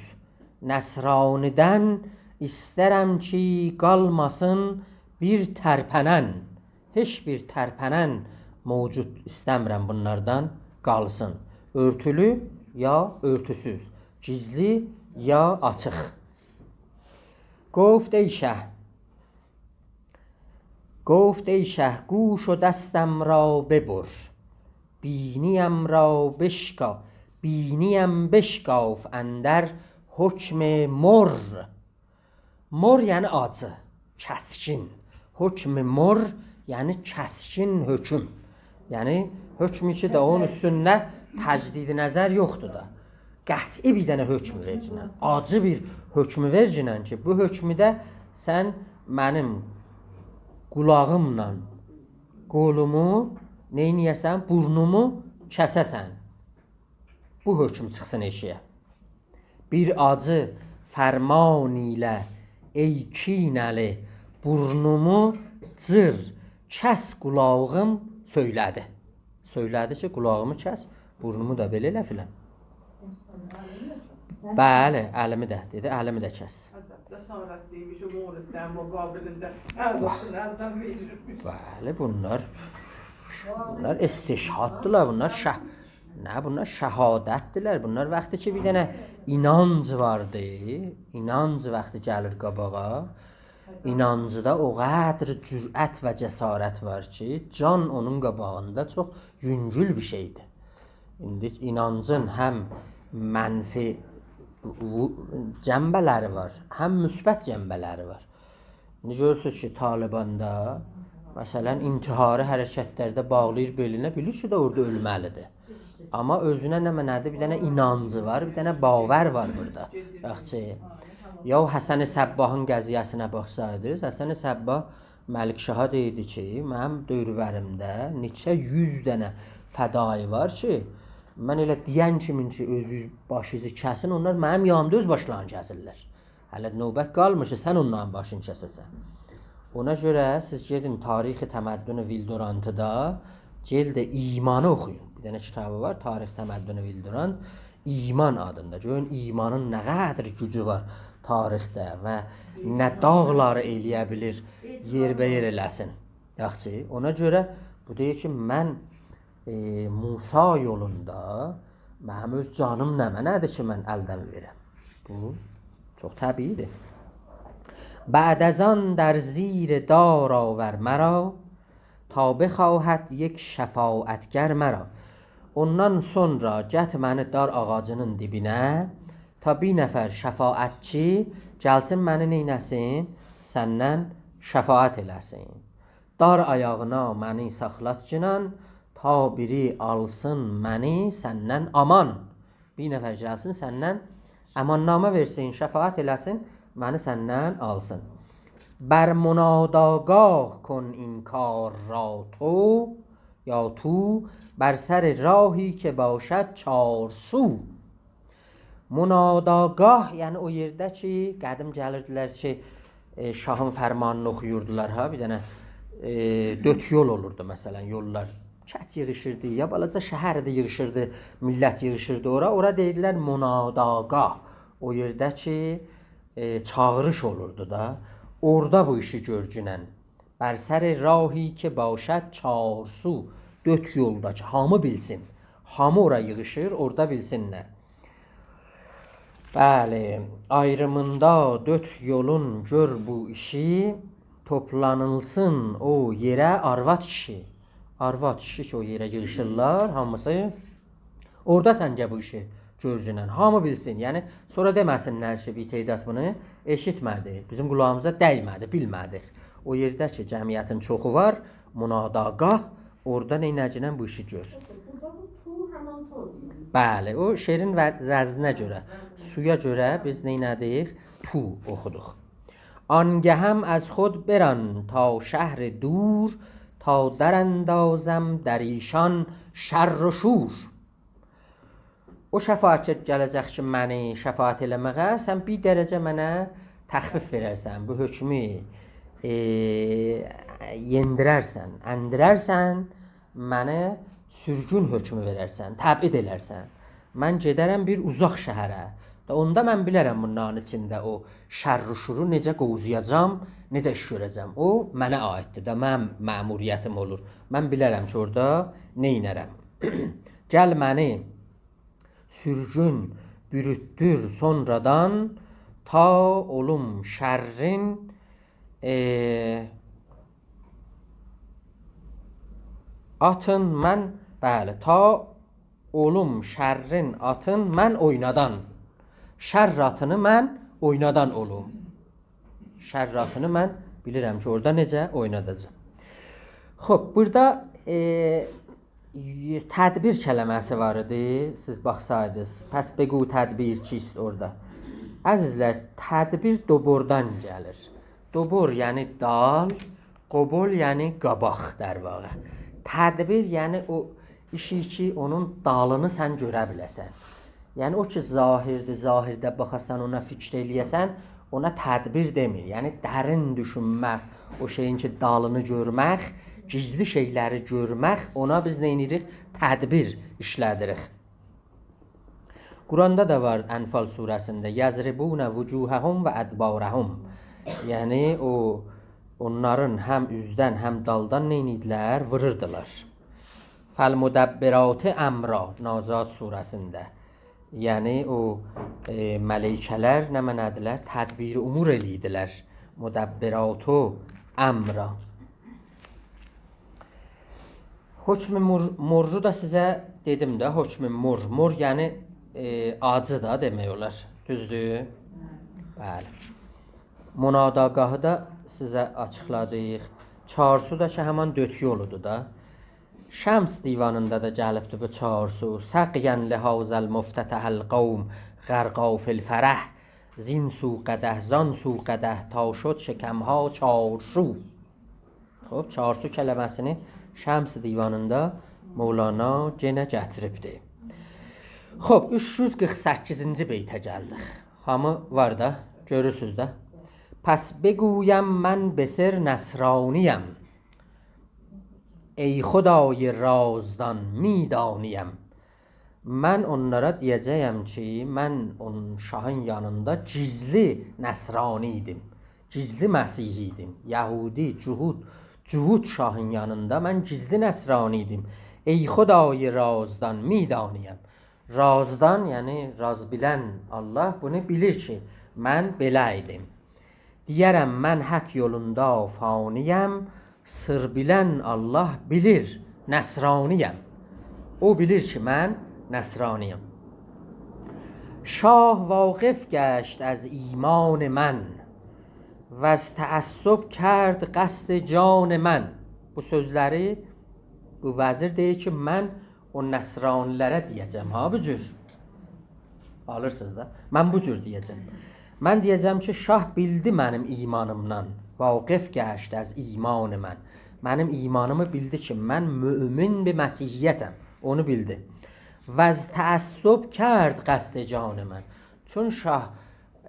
نصرانی‌دن ایسترم کی، قالماسین بیر ترپنن. هئچ بیر ترپنن موجود ایسته‌میرم بونلاردان قالسین. اؤرتولو یا اؤرتوسوز، گیزلی یا آچیق. گفت ای شه، گفت ای شه، گوش و دستم را ببر، بینیم را بشکا-، بینیم بشکاف اندر حکم مر. مر یعنی آجی، کسکین. حکم مر یعنی کسکین حکم. یعنی حکمی کی، ده اونون اوستونده تجدید نظر یوخدور دا. قطعی بیر دنه حکم وئرگینن، آجی بیر حکم وئرگینن کی، بو حکمده سن منیم قولاغیملا قولومو نئینیه‌سن، بورنومو کسه‌سن. بو حکم چیخسین ائشییه. بیر آجی فرمان ایله، ای کینه‌لی، بورنومو جیر، کس قولاغیم سؤیله‌دی. سؤیله‌دی کی، قولاغیمی کس، بورنومو دا بئله ائله فلان. بلی، الیمی ده، دئدی، الیمی ده کس. عجب، جسارت دئییبی کی، مولودلرین مقابلینده ال آچین، الدن وئریرمیش. بلی، بونلار، بونلار استشهاددیلار، بونلار شه-، نه، بونلار شهادتدیرلر. بونلار وقتی کی، بیر دنه اینانج واردی، اینانج وقتی گلیر قاباغا، اینانجدا او قدر جرأت و جسارت وار کی، جان اونون قاباغیندا چوخ یونگول بیر شئیدیر. ایندی اینانجین هم منفی وو-، جنبه‌لری وار، هم مثبت جنبه‌لری وار. ایندی گؤرورسونوز کی، طالباندا، مثلا، انتحاری حرکتلرده باغلاییر بئلینه، بیلیر کی، ده اورادا اؤلمه‌لیدیر. آمما اؤزونه نمنه‌دیر؟ بیر دنه اینانجی وار، بیر دنه باور وار بورادا. یاخشی. یا او حسن صباحین قضیه‌سینه باخسایدینیز، حسن صباح ملکشاها دئییردی کی، منیم دؤوروریمده نئچه یوز دنه فدایی وار کی، من ائله دئین کیمین کی، اؤزوز باشینیزی کسین، اونلار منیم یانیمدا اؤز باشلارینی کسیرلر. هله نوبت قالمیشدی، سن اونلارین باشینی کسه‌سن. اونا گؤره سیز گئدین تاریخ تمدن ویلدورانتیدا جلد ایمانی اوخویون. بیر دنه کیتابی وار، تاریخ تمدن ویلدورانت، ایمان آدیندا. گؤرون، ایمانین نه قدر گوجو وار تاریخده و نه داغلاری ائلیه بیلیر، یئربه‌یئر ائله‌سین. یاخشی، اونا گؤره بو دئییر کی، من ائ، موسی یولوندا منیم اؤز جانیم نمنه‌دیر کی، من الدن وئرم؟ بو چوخ طبیعی‌دیر. «بعد از آن در زیر دار آور مرا، تا بخواهد یک شفاعتگر مرا.» اوندان سونرا گتیر منی دار آغاجینین دیبینه، تا بیر نفر شفاعتچی گلسین، منی نئینه‌سین؟ سندن شفاعت ائله‌سین. دار آیاغینا منی ساخلاتگینان، تا بیری آلسین منی سندن آمان. بیر نفر گلسین، سندن امان‌نامه وئرسین، شفاعت ائله‌سین، منی سندن آلسین. «بر مناداگاه کن این کار را تو، یا تو، بر سر راهی که باشد چار سو.» مناداگاه، یعنی او یئرده کی، قدیم گلیردیلر کی، ائ، شاهین فرمانینی اوخویوردولار ها، بیر دنه، ائ، دؤرد یول اولوردو، مثلا، یوللار. کت ییغیشیردی، یا بالاجا شهر ایدی، ییغیشیردی، میللت ییغیشیردی اورا. اورا دئییرلر مناداگاه. او یئرده کی، ائ، چاغیریش اولوردو دا. اورادا بو ایشی گؤرگینن. «بر سر راهی که باشد چار سو»، دؤرد یولدا کی، هامی بیلسین. هامی اورا ییغیشیر، اورادا بیلسینلر. بلی، آیریمیندا دؤرد یولون گؤر بو ایشی، توپلانیلسین او یئره آرواد کیشی. آرواد کیشی کی، او یئره ییغیشیرلار، هامیسی اورادا سن گل بو ایشی گؤرگینن، هامی بیلسین. یعنی، سونرا دئمه‌سینلر کی، بیر تعداد بونو ائشیتمه‌دی، بیزیم قولاغیمیزا دیمه‌دی، بیلمه‌دیک. او یئرده کی، جمعیتین چوخو وار، مناداگاه، اورادا نئینه‌گینن بو ایشی گؤر. بورادا بو تو همان تو دئییر. بلی، او شعرین و-، وزنینه گؤره، سویا گؤره بیز نئینه‌دیک؟ تو اوخودوق. «آنگهم از خود بران تا شهر دور، تا دراندازم در ایشان شر و شور.» او شفاعتچی گله‌جک کی، منی شفاعت ائله‌مه‌یه، سن بیر درجه منه تخفیف وئررسن، بو حکمو، ائ، یئندیررسن، اندیررسن، منه سورگون حکمو وئررسن، تبعید ائلرسن. من گئدرم بیر اوزاق شهره. دا اوندا من بیلرم بونلارین ایچینده او شر و شورو نئجه قووزایاجاغام، نئجه ایش گؤره‌جم. او منه عایددیر دا، منیم مأموریتیم اولور. من بیلرم کی، اورادا نئینرم. گل منی سورگون بوروتدور سونرادان، تا اولوم شرّین، ائ، آتین من، بلی، تا اولوم شرّین آتین من اوینادان. شر آتینی من اوینادان اولوم. شر آتینی من بیلیرم کی، اورادا نئجه اویناداجاغام. خوب، بورادا، ائ، تدبیر کلمه‌سی وار ایدی، سیز باخسایدینیز. «پس بگو تدبیر چیست؟» اورادا. عزیزلر، تدبیر دوبوردان گلیر. دوبور، یعنی دال، قوبول، یعنی قاباق، در واقع. تدبیر، یعنی او ایشی کی، اونون دالینی سن گؤره بیله‌سن. یعنی او کی، ظاهردیر، ظاهرده باخاسان، اونا فیکیر ائله‌یه‌سن، اونا تدبیر دئمیر. یعنی درین دوشونمک، او شئیین کی، دالینی گؤرمک، گیزلی شئیلری گؤرمک، اونا بیز نئینیریک؟ تدبیر ایشله‌دیریک. قرآندا دا وار، انفال سوره‌سینده: «یضربون وجوههم و ادبارهم.» یعنی او، اونلارین هم اوزدن، هم دالدان نئینیردیلر؟ ووروردولار. «فالمدبرات امرا»، نازعات سوره‌سینده. یعنی او، ائ، ملائکه‌لر نمنه‌دیلر؟ تدبیر امور ائله‌ییردیلر. مدبرات امرا. حکم مر، مرّو دا سیزه دئدیم ده، حکم مر. مر یعنی، ائ، آجی دا دئمک اولار. دوزدور؟ بلی. مناداگاهی دا سیزه آچیقلادیق. چارسو دا کی، همان دؤرد یولودور دا. شمس دیوانیندا دا گلیبدی بو چارسو. «سقیا لهذا المفتتح القوم غرقا فی الفرح. زین سو قدح، زان سو قدح، تا شد شکم‌ها چارسو.» خوب، چارسو کلمه‌سینی شمس دیوانیندا مولانا یئنه گتیریبدی. خوب، اوچ یوز قیرخ سککیزینجی بیته گلدیک. هامی وار دا، گؤرورسوز ده. «پس بگویم من به سر نصرانی‌ام، ای خدای رازدان می‌دانی‌ام.» من اونلارا دئیه‌جه‌یم کی، من اون شاهین یانیندا گیزلی نصرانی ایدیم. گیزلی مسیحی ایدیم. یهودی، جهود، جهود شاهین یانیندا من گیزلی نصرانی ایدیم. «ای خدای رازدان می‌دانی‌ام.» رازدان، یعنی راز بیلن الله بونو بیلیر کی، من بئله ایدیم. «دیه‌رم من حق یولوندا فانی‌ام، سر بیلن الله بیلیر نصرانی‌ام.» او بیلیر کی، من نصرانی‌یام. «شاه واقف گشت از ایمان من، وز تعصب کرد قصد جان من.» بو سؤزلری بو وزیر دئییر کی، من او نصرانی‌لره دئیه‌جم، ها، بو جور. آلیرسینیز دا. من بو جور دئیه‌جم. من دئیه‌جم کی، شاه بیلدی منیم ایمانیمدان. «واقف گشت از ایمان من.» منیم ایمانیمی بیلدی کی، من مؤمن به مسیحیتم. اونو بیلدی. «وز تعصب کرد قصد جان من.» چون شاه،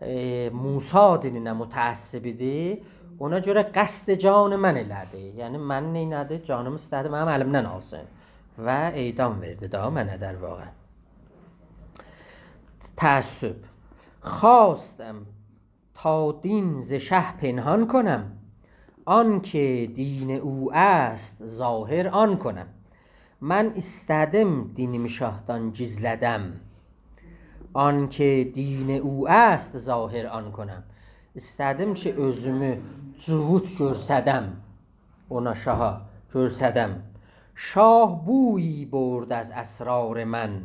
ائ، موسی دینینه متعصب ایدی، اونا گؤره قصد جان من ائله‌دی. یعنی، منی نئینه‌دی؟ جانیمی ایسته‌دی، منیم الیمدن آلسین. و اعدام وئردی ده منه، در واقع. تعصب. «خواستم تا دین ز شه پنهان کنم، آن که دین او است ظاهر آن کنم.» من ایسته‌دیم دینیمی شاهدان گیزله‌دم. «آن که دین او است ظاهر آن کنم.» ایسته‌دیم کی، اؤزومو جهود گؤرسدم. اونا، شاها گؤرسدم. «شاه بویی برد از اسرار من،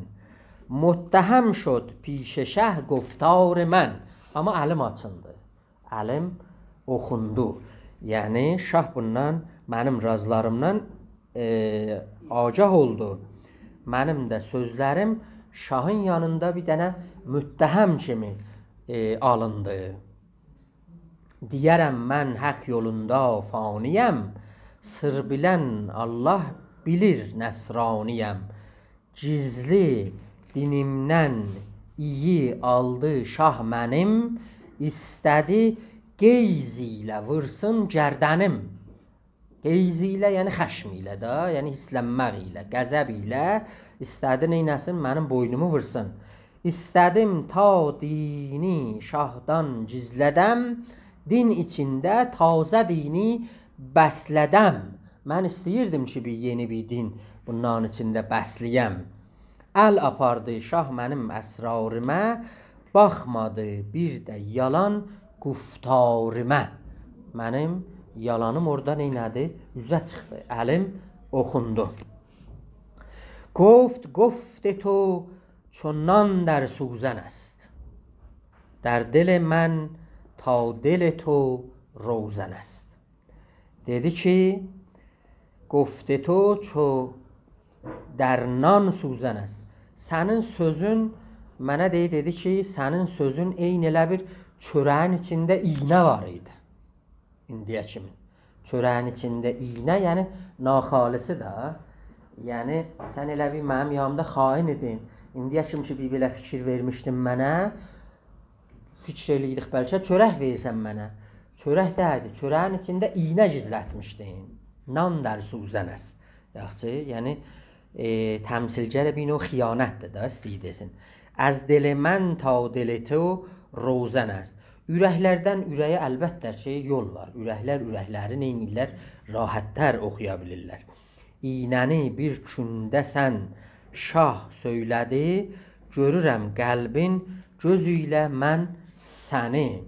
متهم شد پیش شه گفتار من.» آمما الیم آچیلدی. الیم اوخوندو. یعنی، شاه بوندان، منیم رازلاریمدان، ائ، آگاه اولدو. منیم ده سؤزلریم شاهین یانیندا بیر دنه متهم کیمی، ائ، آلیندی. «دیه‌رم من حق یولوندا فانی‌ام، سر بیلن الله بیلیر نصرانی‌ام.» گیزلی دینیمدن ایی آلدی شاه منیم، ایسته‌دی غیظ ایله وورسون گردنیم. غیظ ایله، یعنی خشم ایله ده، یعنی هیرسلنمک ایله، غضب ایله ایسته‌دی نئینه‌سین؟ منیم بوینومو وورسون. «ایسته‌دیم تا دینی شاهدان گیزله‌دم، دین ایچینده تازه دینی بسله‌دم.» من ایسته‌ییردیم کی، بیر یئنی بیر دین بونلارین ایچینده بسله‌یم. ال آپاردی شاه منیم اسراریمه، باخمادی بیر ده یالان گفتاریمه. منیم یالانیم اورادا نئینه‌دی؟ اوزه چیخدی. الیم اوخوندو. «گفت گفت تو چو نان در سوزن است، در دل من تا دل تو روزن است.» دئدی کی، «گفت تو چو در نان سوزن است.» سنین سؤزون، منه دئییر، دئدی کی، سنین سؤزون عینی ائله بیر چؤره‌یین ایچینده ایینه وار ایدی. ایندیه کیمی. چؤره‌یین ایچینده ایینه، یعنی ناخالصی ده. یعنی سن ائله بیر منیم یانیمدا خائن ایدین. ایندیه کیمی کی، بیر بئله فیکیر وئرمیشدین منه، فیکیر ائله‌ییریک، بلکه چؤرک وئریرسن منه. چؤرک دئییلدی. چؤره‌یین ایچینده ایینه گیزلتمیشدین. «نان در سوزن است.» یاخشی، یعنی، ائ، تمثیلگره بیر نوع خیانتدیر ده، ایسته‌ییر دئسین. «از دل من تا دل تو روزن است.» اورکلردن اوره‌یه البته کی، یول وار. اورکلر اورکلری نئینیرلر؟ راحت‌تر اوخویا بیلیرلر. اینه‌نی بیر کونده سن شاه سؤیله‌دی، گؤرورم قلبین گؤزو ایله من سنی.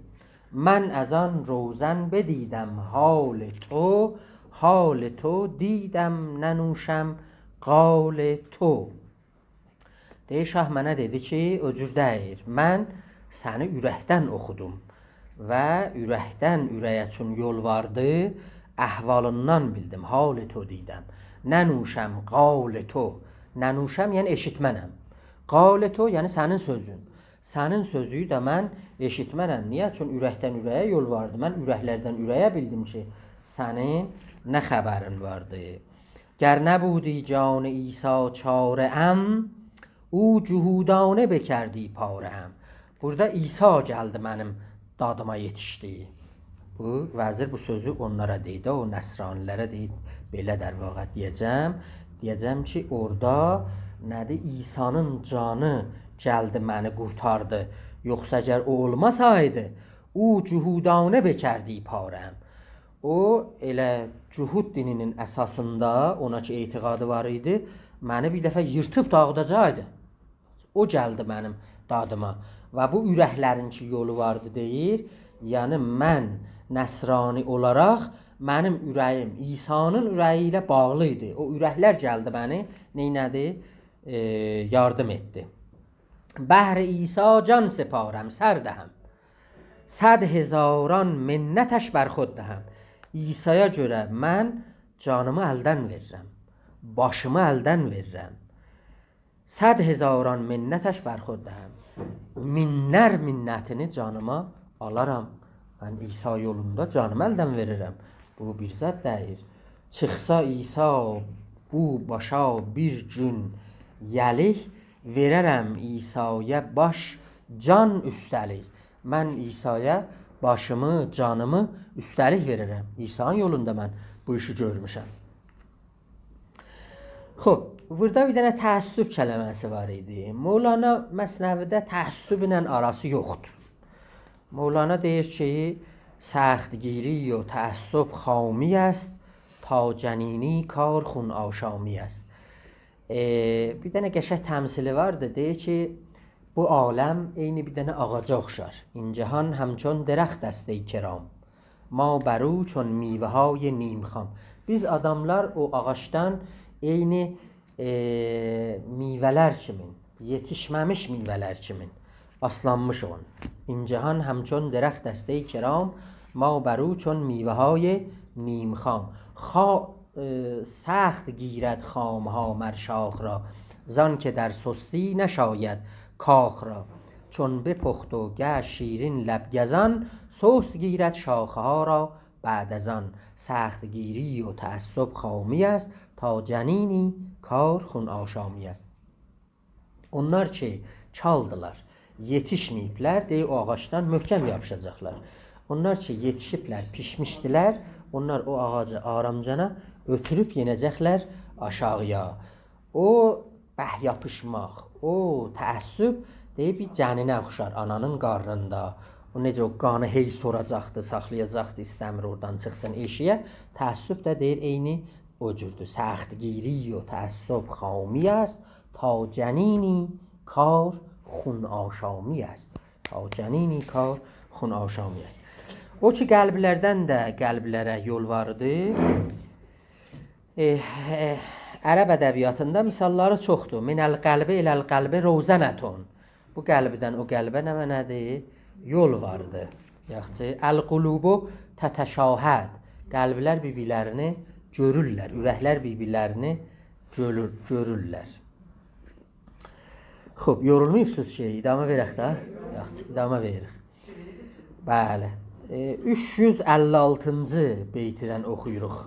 من از آن روزن بدیدم حال تو، حال تو دیدم ننوشم قال تو. دئییر، شاه منه دئدی کی، او جور دئییل. من سنی اورکدن اوخودوم و اورکدن اوره‌یه چون یول واردی، احوالیندان بیلدیم، حال تو دیدم. ننوشم قال تو. ننوشم، یعنی ائشیتمنم. قال تو، یعنی سنین سؤزون. سنین سؤزو ده من ائشیتمنم. نییه؟ چون اورکدن اوره‌یه یول واردی. من اورکلردن اوره‌یه بیلدیم کی، سنین نه خبرین واردی. گر نبودی جان عیسی چاره‌ام، او جهودانه بکردی پاره‌ام. بورادا عیسی گلدی منیم دادیما یئتیشدی. بو وزیر بو سؤزو اونلارا دئییر، او نصرانی‌لره دئییر، بئله در واقع دئیه‌جم. دئیه‌جم کی، اورادا نه‌دیر؟ عیسی‌نین جانی گلدی منی قورتاردی. یوخسا اگر او اولماسایدی، او جهودانه بکردی پاره‌ام. او ائله جهود دینی‌نین اساسیندا، اونا کی اعتقادی وار ایدی، منی بیر دفعه ییرتیب داغیداجاقدی. او گلدی منیم دادیما. و بو اورکلرین کی یولو واردی دئییر، یعنی من نصرانی اولاراق منیم اوره‌ییم عیسی‌نین اوره‌یی ایله باغلی ایدی. او اورکلر گلدی منی نئینه‌دی؟ ائ، یاردیم ائتدی. بهر عیسی جان سپارم، سر دهم. صد هزاران منتش بر خود دهم. عیسی‌یا گؤره من جانیمی الدن وئریرم، باشیمی الدن وئریرم. صد هزاران منتش بر خود دهم. مینلر منتینی جانیما آلارام. من عیسی یولوندا جانیمی الدن وئریرم. بو بیر زاد دئییل. چیخسا عیسی بو باشا بیر گون یلیک، وئررم عیسی‌یا باش، جان اوسته‌لیک. من عیسی‌یا باشیمی، جانیمی اوسته‌لیک وئررم. عیسی‌نین یولوندا من بو ایشی گؤرموشم. خوب، بورادا بیر دنه تعصب کلمه‌سی وار ایدی. مولانا مثنوی‌ده تعصب ایله آراسی یوخدور. مولانا دئییر کی، «سختگیری و تعصب خامی است، تا جنینی کار خون آشامی است.» ائ، بیر دنه قشنگ تمثیلی واردی. دئییر کی، بو عالم عینی بیر دنه آغاجا اوخشار. «این جهان همچون درخت است ای کرام، ما بر او چون میوه‌های نیم‌خام.» بیز آداملار او آغاجدان عینی، ائ، میوه‌لر کیمین، یئتیشمه‌میش میوه‌لر کیمین آسلانمیشیق اونا. «این جهان همچون درخت است ای کرام، ما بر او چون میوه‌های نیم‌خام.» خا-، ائ، سخت گیرد خام‌ها مر شاخ را، زان که در سستی نشاید کاخ را. چون بپخت و گشت شیرین لب گزان، سست گیرد شاخه‌ها را بعد از آن. سختگیری و تعصب خامی است، تا جنینی کار خون آشامی است. اونلار کی کالدیلار، یئتیشمه‌ییبلر، دئییر، او آغاجدان محکم یاپیشاجاقلار. اونلار کی یئتیشیبلر، پیشمیشدیلر، اونلار او آغاجی آرامجانا اؤتوروب یئنه‌جکلر آشاغییا. او بهر یاپیشماق، او تعصب، دئییر، بیر جنینه اوخشار آنانین قارنیندا. او نئجه او قانی هئی سوراجاقدی، ساخلایاجاقدی، ایسته‌میر اورادان چیخسین ائشیگه. تعصب ده دئییر، عینی او جوردور. سختگیری و تعصب خامی است، تا جنینی کار خون آشامی است. تا جنینی کار خون آشامی است. او کی قلبلردن ده قلبلره یول واردی. ائ، ائ، عرب ادبیاتیندا مثاللاری چوخدور. «من القلب الی القلب روزنة». بو قلبدن او قلبه نمنه‌دیر؟ یول واردی. یاخشی، «القلوب تتشاهد». قلبلر بیر-بیرلرینی گؤرورلر، اورکلر بیر-بیرلرینی گؤرور، گؤرورلر. خوب، یورولماییبسینیز کی، ادامه وئرک ده؟ یاخشی، ادامه وئرک. بلی. ائ، اوچ یوز اللی آلتینجی بیتیدن اوخویوروق.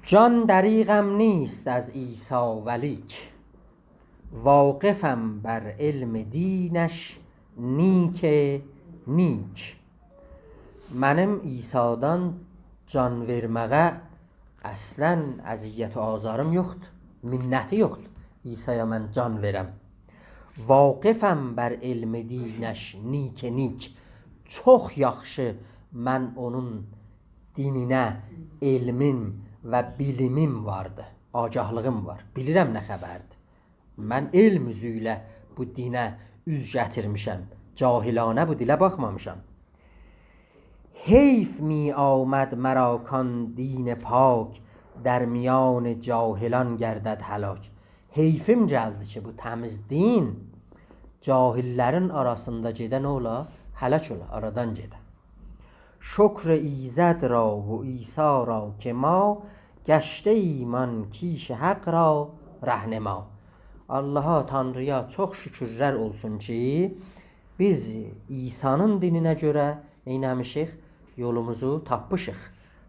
جان دریغم نیست از عیسی ولیک، واقفم بر علم دینش نیک نیک. منیم عیسادان جان وئرمه‌یه اصلاً اذیت و آزاریم یوخدور، منتی یوخدور عیسایا من جان وئرم. واقفم بر علم دینش نیک نیک، چوخ یاخشی من اونون دینینه علمیم و بیلیمیم واردی، آگاهلیغیم وار. بیلیرم نه خبردیر. من علم اوزو ایله بو دینه اوز گتیرمیشم. جاهلانه بو دیله باخمامیشام. حیف می‌آمد مرا کان دین پاک، در میان جاهلان گردد هلاک. حیفیم گلدی کی، بو تمیز دین جاهل‌لرین آراسیندا گئده نه اولا؟ هلاک اولا، آرادان گئده. شکر ایزد را و عیسی را که ما، گشته‌ایم آن کیش حق را رهنما. آللاها، تانرییا چوخ شکرلر اولسون کی، بیز عیسی‌نین دینینه گؤره نئینه‌میشیک؟ یولوموزو تاپمیشیق.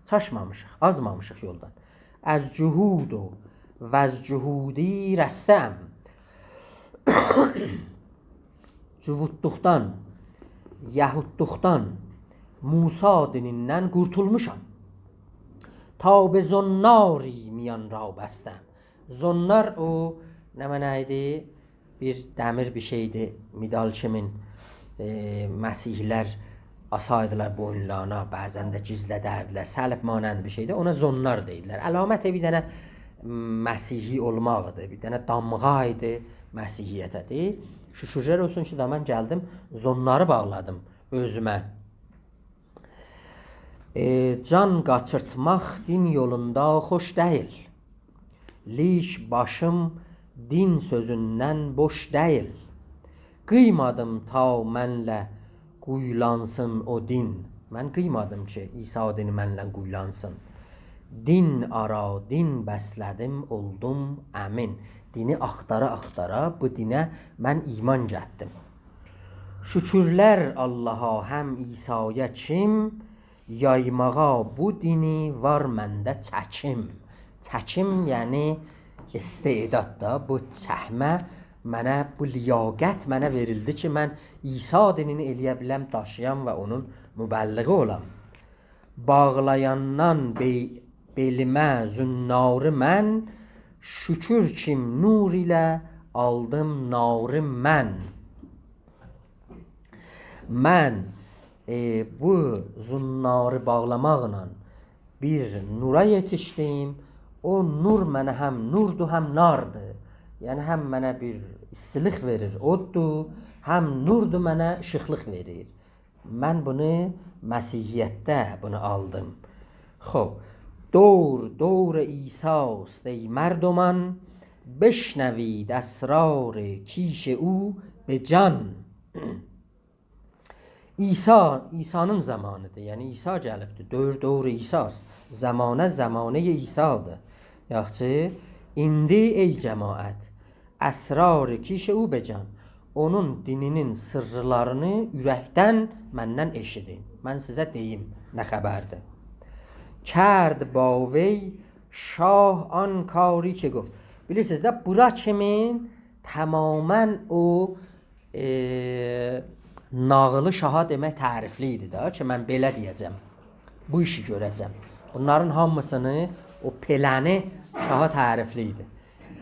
چاشمامیشیق، آزمامیشیق یولدان. از جهود و وز جهودی رسته‌ام. جهودلوقدان، یهودلوقدان، موسی دینیندن قورتولموشام. تا به زناری میان را بسته‌ام. زنار او نمنه ایدی؟ بیر دمیر بیر شئیدی، مدال کیمین، ائ، مسیحی‌لر آسایدیلار بوینلارینا، بعضا ده گیزله‌دردیلر. صلیب مانند بیر شئیدی، اونا زنار دئییرلر. علامت بیر دنه مسیحی اولماقدیر، بیر دنه دامغا ایدی مسیحیته، دئییر. شکرلر اولسون کی، دا من گلدیم، زناری باغلادیم اؤزومه. ائ، جان قاچیرتماق دین یولوندا خوش دئییل. لیک باشیم دین سؤزوندن بوش دئییل. قیمادیم تا منله قویلانسین او دین. من قیمادیم کی، عیسی دینی منله قویلانسین. دین آرا دین بسله‌دیم، اولدوم امین. دینی آختارا-آختارا بو دینه من ایمان گتدیم. شکرلر آللاها هم عیسی‌یا کیم، یایماغا بو دینی وار منده چکیم. چکیم، یعنی استعداد دا، بو چکمه منه، بو لیاقت منه وئریلدی کی، من عیسی دینینی ائلیه بیلم، داشییام و اونون مبلغی اولام. باغلایاندان بئ-، بئلیمه زناری من، شکر کیم نور ایله آلدیم ناری من. من، ائ، بو زناری باغلاماقلا بیر نورا یئتیشدیم. او نور منه هم نوردور، هم ناردیر. یعنی، هم منه بیر ایستیلیک وئریر، اوددور، هم نوردور، منه ایشیقلیق وئریر. من بونو مسیحیتده بونو آلدیم. خوب، دور دور عیسی‌ست ای مردمان، بشنوید اسرار کیش او به جان. عیسی، عیسی‌نین زامانیدیر. یعنی عیسی گلیبدیر. دور دور عیسی‌ست. زمانه زمانه عیسی‌دیر. یاخشی، ایندی ای جماعت، اسرار کیش او به جان، اونون دینینین سرلرینی اورکدن مندن ائشیدین. من سیزه دئییم نه خبردیر. کرد با وی شاه آن کاری که گفت. بیلیرسینیز ده، بورا کیمین تماما او، ائ، ناغیلی شاها دئمک تعریفلی ایدی ده، کی، من بئله دئیه‌جم، بو ایشی گؤره‌جم. بونلارین هامیسینی، او پلانی شاها تعریفلی ایدی.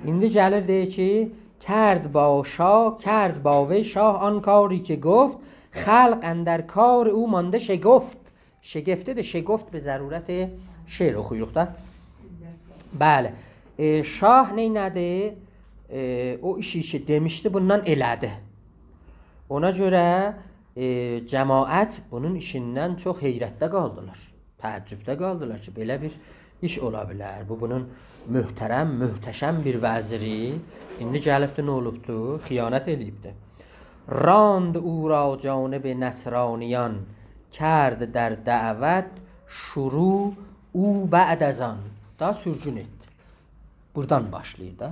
ایندی گلیر دئییر کی، کرد با شاه، کرد با وی شاه آن کاری که گفت، خلق اندر کار او مانده شگفت. شگفتی ده، شگفت به ضرورت شعر اوخویوروق دا. بلی. ائ، شاه نئینه‌دی؟ ائ، او ایشی کی دئمیشدی، بوندان ائله‌دی. اونا گؤره، ائ، جماعت بونون ایشیندن چوخ حیرتده قالدیلار. تعجبده قالدیلار کی، بئله بیر ایش اولا بیلر. بو، بونون محترم، محتشم بیر وزیری ایندی گلیبدی، نه اولوبدو؟ خیانت ائله‌ییبدی. راند او را جانب نصرانیان، کرد در دعوت شروع او بعد از آن. دا سورگون ائتدی. بوردان باشلاییر دا.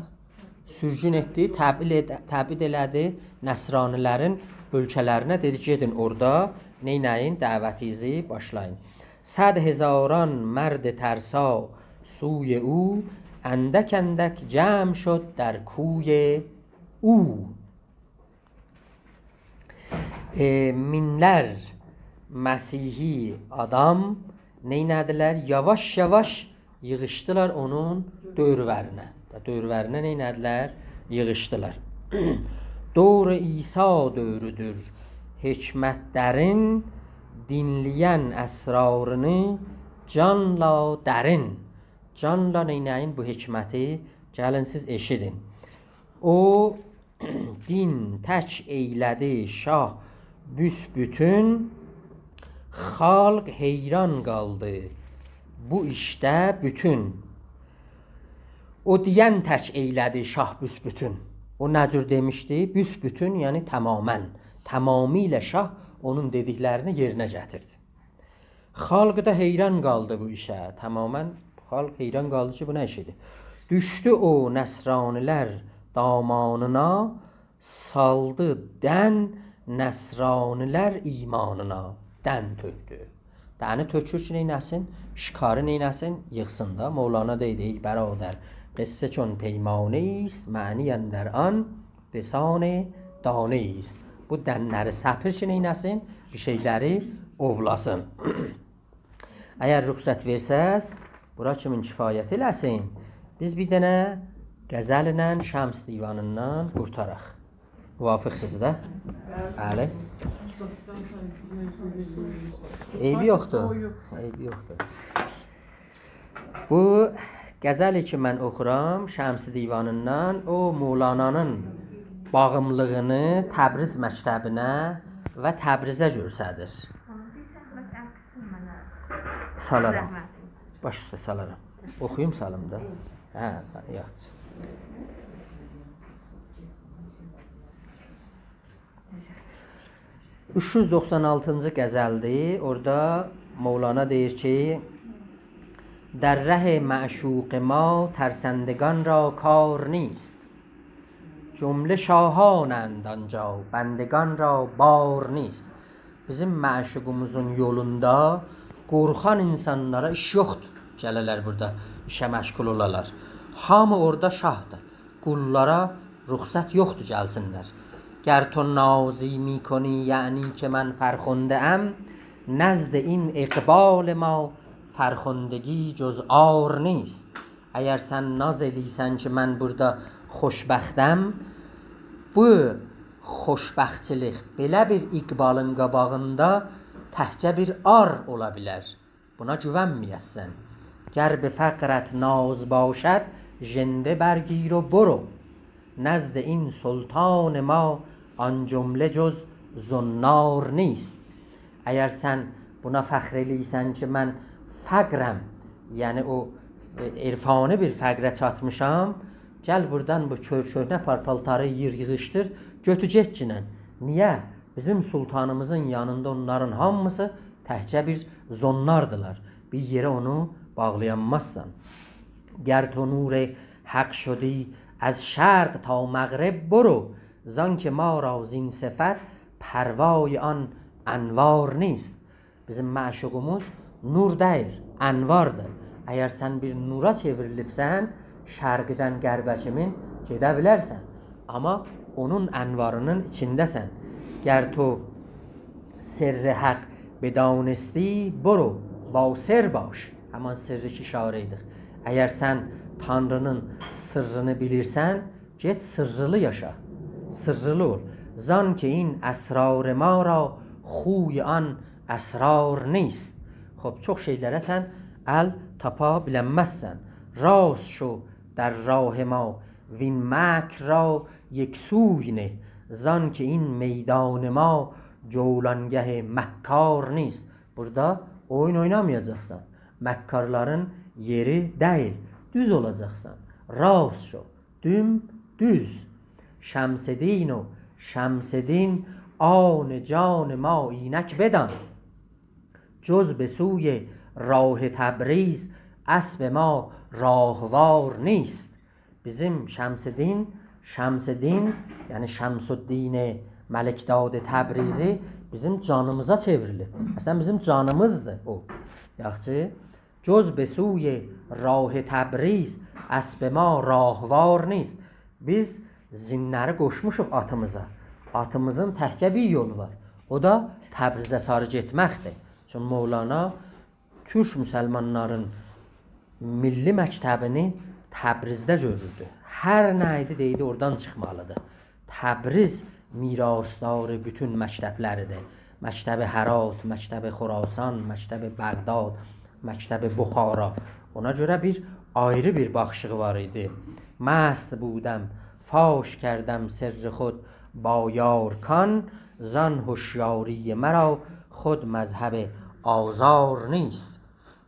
سورگون ائتدی، تبعید ائد-، تبعید ائله‌دی نصرانی‌لرین اؤلکه‌لرینه، دئدی: «گئدین اورادا، نئینه‌یین، دعوتینیزی باشلایین.» صد هزاران مرد ترسا سوی او، اندک اندک جمع شد در کوی او. ائ، مینلر مسیحی آدام نئینه‌دیلر؟ یاواش-یاواش ییغیشدیلار اونون دؤوره‌لرینه. دؤوره‌لرینه نئینه‌دیلر؟ ییغیشدیلار. دور عیسی دؤورودور حکمت درین، دینله‌ین اسرارینی جانلا درین. جانلا نئینه‌یین بو حکمتی؟ گلین سیز ائشیدین. او دین تک ائیله‌دی شاه بوسبوتون، خالق حیران قالدی بو ایشده بوتون. او دین تک ائیله‌دی شاه بوسبوتون. او نه جور دئمیشدی؟ بوسبوتون، یعنی تماماً، تمامیله شاه اونون دئدیکلرینی یئرینه گتیردی. خالق دا حیران قالدی بو ایشه. تماماً خالق حیران قالدی کی، بو نه ایشیدیر؟ دوشدو او نصرانی‌لر دامانینا، سالدی دن نصرانی‌لر ایمانینا. دن تؤکدو. دنی تؤکور کی، نئینه‌سین؟ شکاری نئینه‌سین؟ ییغسین دا. مولانا دئییر: «ای برادر، قصه چون پیمانه‌ایست، معنی اندر آن بسان دانه‌ایست.» بو دنلری سپیر کی، نئینه‌سین؟ بیر شئیلری اوولاسین. اگر رخصت وئرسز، بورا کیمین کفایت ائله‌سین. بیز بیر دنه غزلله شمس دیوانیندان قورتاراق. موافقسینیز ده؟ بلی. عیبی یوخدور. عیبی یوخدور. بو غزلی کی، من اوخورام شمس دیوانیندان، او مولانانین باغیملیغینی تبریز مکتبینه و تبریزه گؤستریر. سالارام. باش اوسته سالارام. اوخویوم سالیم دا. هه، یاخشی. اوچ یوز دوخسان آلتینجی غزلدیر. اورادا مولانا دئییر کی: «در ره معشوق ما ترسندگان را کار نیست، جمله شاهانند آنجا، بندگان را بار نیست.» بیزیم معشوقوموزون یولوندا قورخان اینسانلارا ایش یوخدور. گله‌لر بورادا ایشه مشغول اولالار. هامی اورادا شاهدیر. قوللارا رخصت یوخدور گلسینلر. «گر تو نازی می‌کنی یعنی که من فرخنده‌ام، نزد این اقبال ما فرخندگی جز عار نیست.» اگر سن ناز ائله‌ییرسن کی، من بورادا خوشبختم، بو خوشبختچیلیک بئله بیر اقبالین قاباغیندا تکجه بیر عار اولا بیلر. بونا گوونمه‌یه‌سن. «گر به فقرت ناز باشد، ژنده برگیر و برو، نزد این سلطان ما آن جمله جز زنار نیست.» اگر سن بونا فخر ائله‌ییرسن کی، من فقرم، یعنی او، ائ، عرفانی بیر فقره چاتمیشام، گل بورادان بو کؤر-، کؤهنه پار-پالتاری ییغ-، ییغیشدیر، گؤتور گئتگینن. نییه؟ بیزیم سلطانیمیزین یانیندا اونلارین هامیسی تکجه بیر زناردیلار. بیر یئره اونو باغلایانمازسان. «گر تو نور حق شدی از شرق تا مغرب برو، زان که ما را زین صفت پروای آن انوار نیست.» بیزیم معشوقوموز نور دئییل، انواردیر. اگر سن بیر نورا چئوریلیبسن، شرقدن غربه کیمین گئده بیلرسن. آمما اونون انوارینین ایچینده‌سن. «گر تو سر حق بدانستی، برو با سر باش.» همان سرّی کی اشاره ائدیک. اگر سن تانرینین سرّینی بیلیرسن، گئت سرّلی یاشا. سرّلی اول. «زان که این اسرار ما را خوی آن اسرار نیست.» خوب، چوخ شئیلره سن ال تاپا بیلنمزسن. «راست شو در راه ما، وین مکر را یکسوی نه، زان که این میدان ما جولانگه مکار نیست.» بورادا اویون اوینامایاجاقسان. مکارلارین یئری دئییل. دوز اولاجاقسان. «راست شو، دوم دوز. شمس دین و شمس دین، آن جان ما اینک بدان، جز به سوی راه تبریز اسب ما راهوار نیست.» بیزیم شمس دین، شمس دین، یعنی شمس‌الدین ملک‌داد تبریزی بیزیم جانیمیزا چئوریلیب. اصلاً بیزیم جانیمیزدیر او. یاخشی؟ «جز به سوی راه تبریز اسب ما راهوار نیست.» بیز زینلری قوشموشوق آتیمیزا. آتیمیزین تکجه بیر یولو وار. او دا تبریزه ساری گئتمکدیر. چونکی مولانا تورک مسلمانلارین میللی مکتبینی تبریزده گؤروردو. هر نه ایدی، دئییردی، اورادان چیخمالیدیر. تبریز میراثدار بوتون مکتبلریدیر. مکتب هرات، مکتب خراسان، مکتب بغداد، مکتب بخارا. اونا گؤره بیر آیری بیر باخیشیغی وار ایدی. «مست بودم، فاش کردم سر خود با یار کان، زان هشیاری مرا خود مذهب آزار نیست.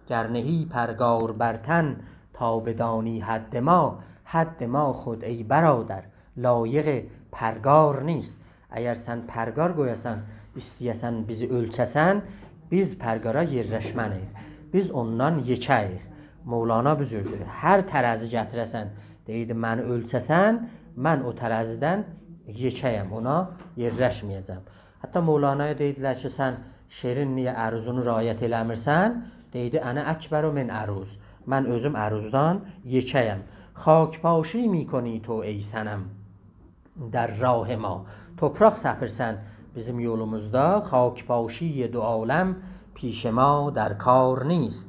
گر نهی پرگار بر تن تا بدانی حد ما، حد ما خود ای برادر لایق پرگار نیست.» اگر سن پرگار قویاسان، ایسته‌یه‌سن بیزی اؤلچه‌سن، بیز پرگارا یئرلشمه‌نیک. بیز اوندان یئکه‌ییک. مولانا بو جوردور. هر ترزی گتیره‌سن، دئییردی، منی اؤلچه‌سن، من او ترزیدن یئکه‌یم، اونا یئرلشمه‌یه‌جم. حتی مولانایا دئییردیلر کی، سن شیرین نییه عروضونو رعایت ائله‌میرسن؟ دئییردی، «أنا أکبر من عروض.» من اؤزوم عروضدان یئکه‌یم. «خاک‌پاشی می‌کنی تو ای صنم در راه ما.» توپراق سپیرسن بیزیم یولوموزدا. «خاک‌پاشی دو عالم پیش ما در کار نیست.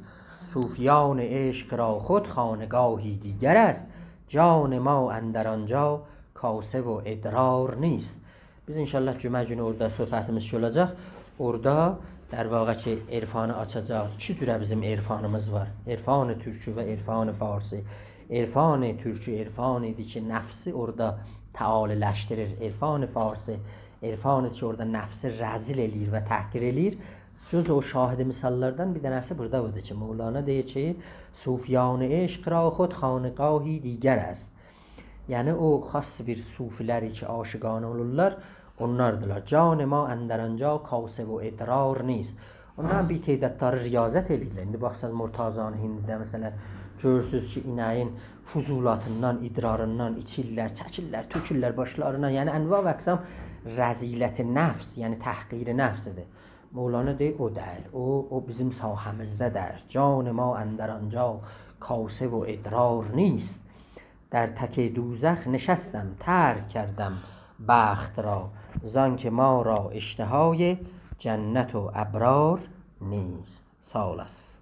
صوفیان عشق را خود خانقاهی دیگر است، جان ما اندر آنجا کاسه و ادرار نیست.» بیز ان‌شاءالله جمعه گونو اورادا صحبتیمیز شئی اولاجاق. اورادا، در واقع کی، عرفانی آچاجاق. ایکی جوره بیزیم عرفانیمیز وار. عرفان ترکی و عرفان فارسی. عرفان ترکی عرفان ایدی کی، نفسی اورادا تعالی‌لشدیریر. عرفان فارسی عرفان ایدی کی، اورادا نفسی رذیل ائله‌ییر و تحقیر ائله‌ییر. جزو او شاهد مثال‌لاردان بیر دنه‌سی بورادا بودور کی، مولانا دئییر کی، «صوفیان عشق را خود خانقاهی دیگر است.» یعنی، او خاص بیر صوفی‌لر کی، عاشقانه اولورلار، اونلاردیلار. «جان ما اندر آنجا کاسه و ادرار نیست.» اونلارین بیر تعدادلاری ریاضت ائله‌ییرلر. ایندی باخساز، مرتضی هندی‌ده، مثلا، گؤرورسوز کی، اینه‌یین فضولاتیندان، ادراریندان ایچیرلر، چکیرلر، تؤکورلر باشلارینا. یعنی، انواع و اقسام رذیلت نفس، یعنی تحقیر نفسیدیر. مولانا دئییر، او دئییل. او، او بیزیم ساحه‌میزده دئییل. «جان ما اندر آنجا کاسه و ادرار نیست. در تک دوزخ نشستم، ترک کردم بخت را، زان که ما را اشتهای جنت و ابرار نیست.» ساغ اولاسیز.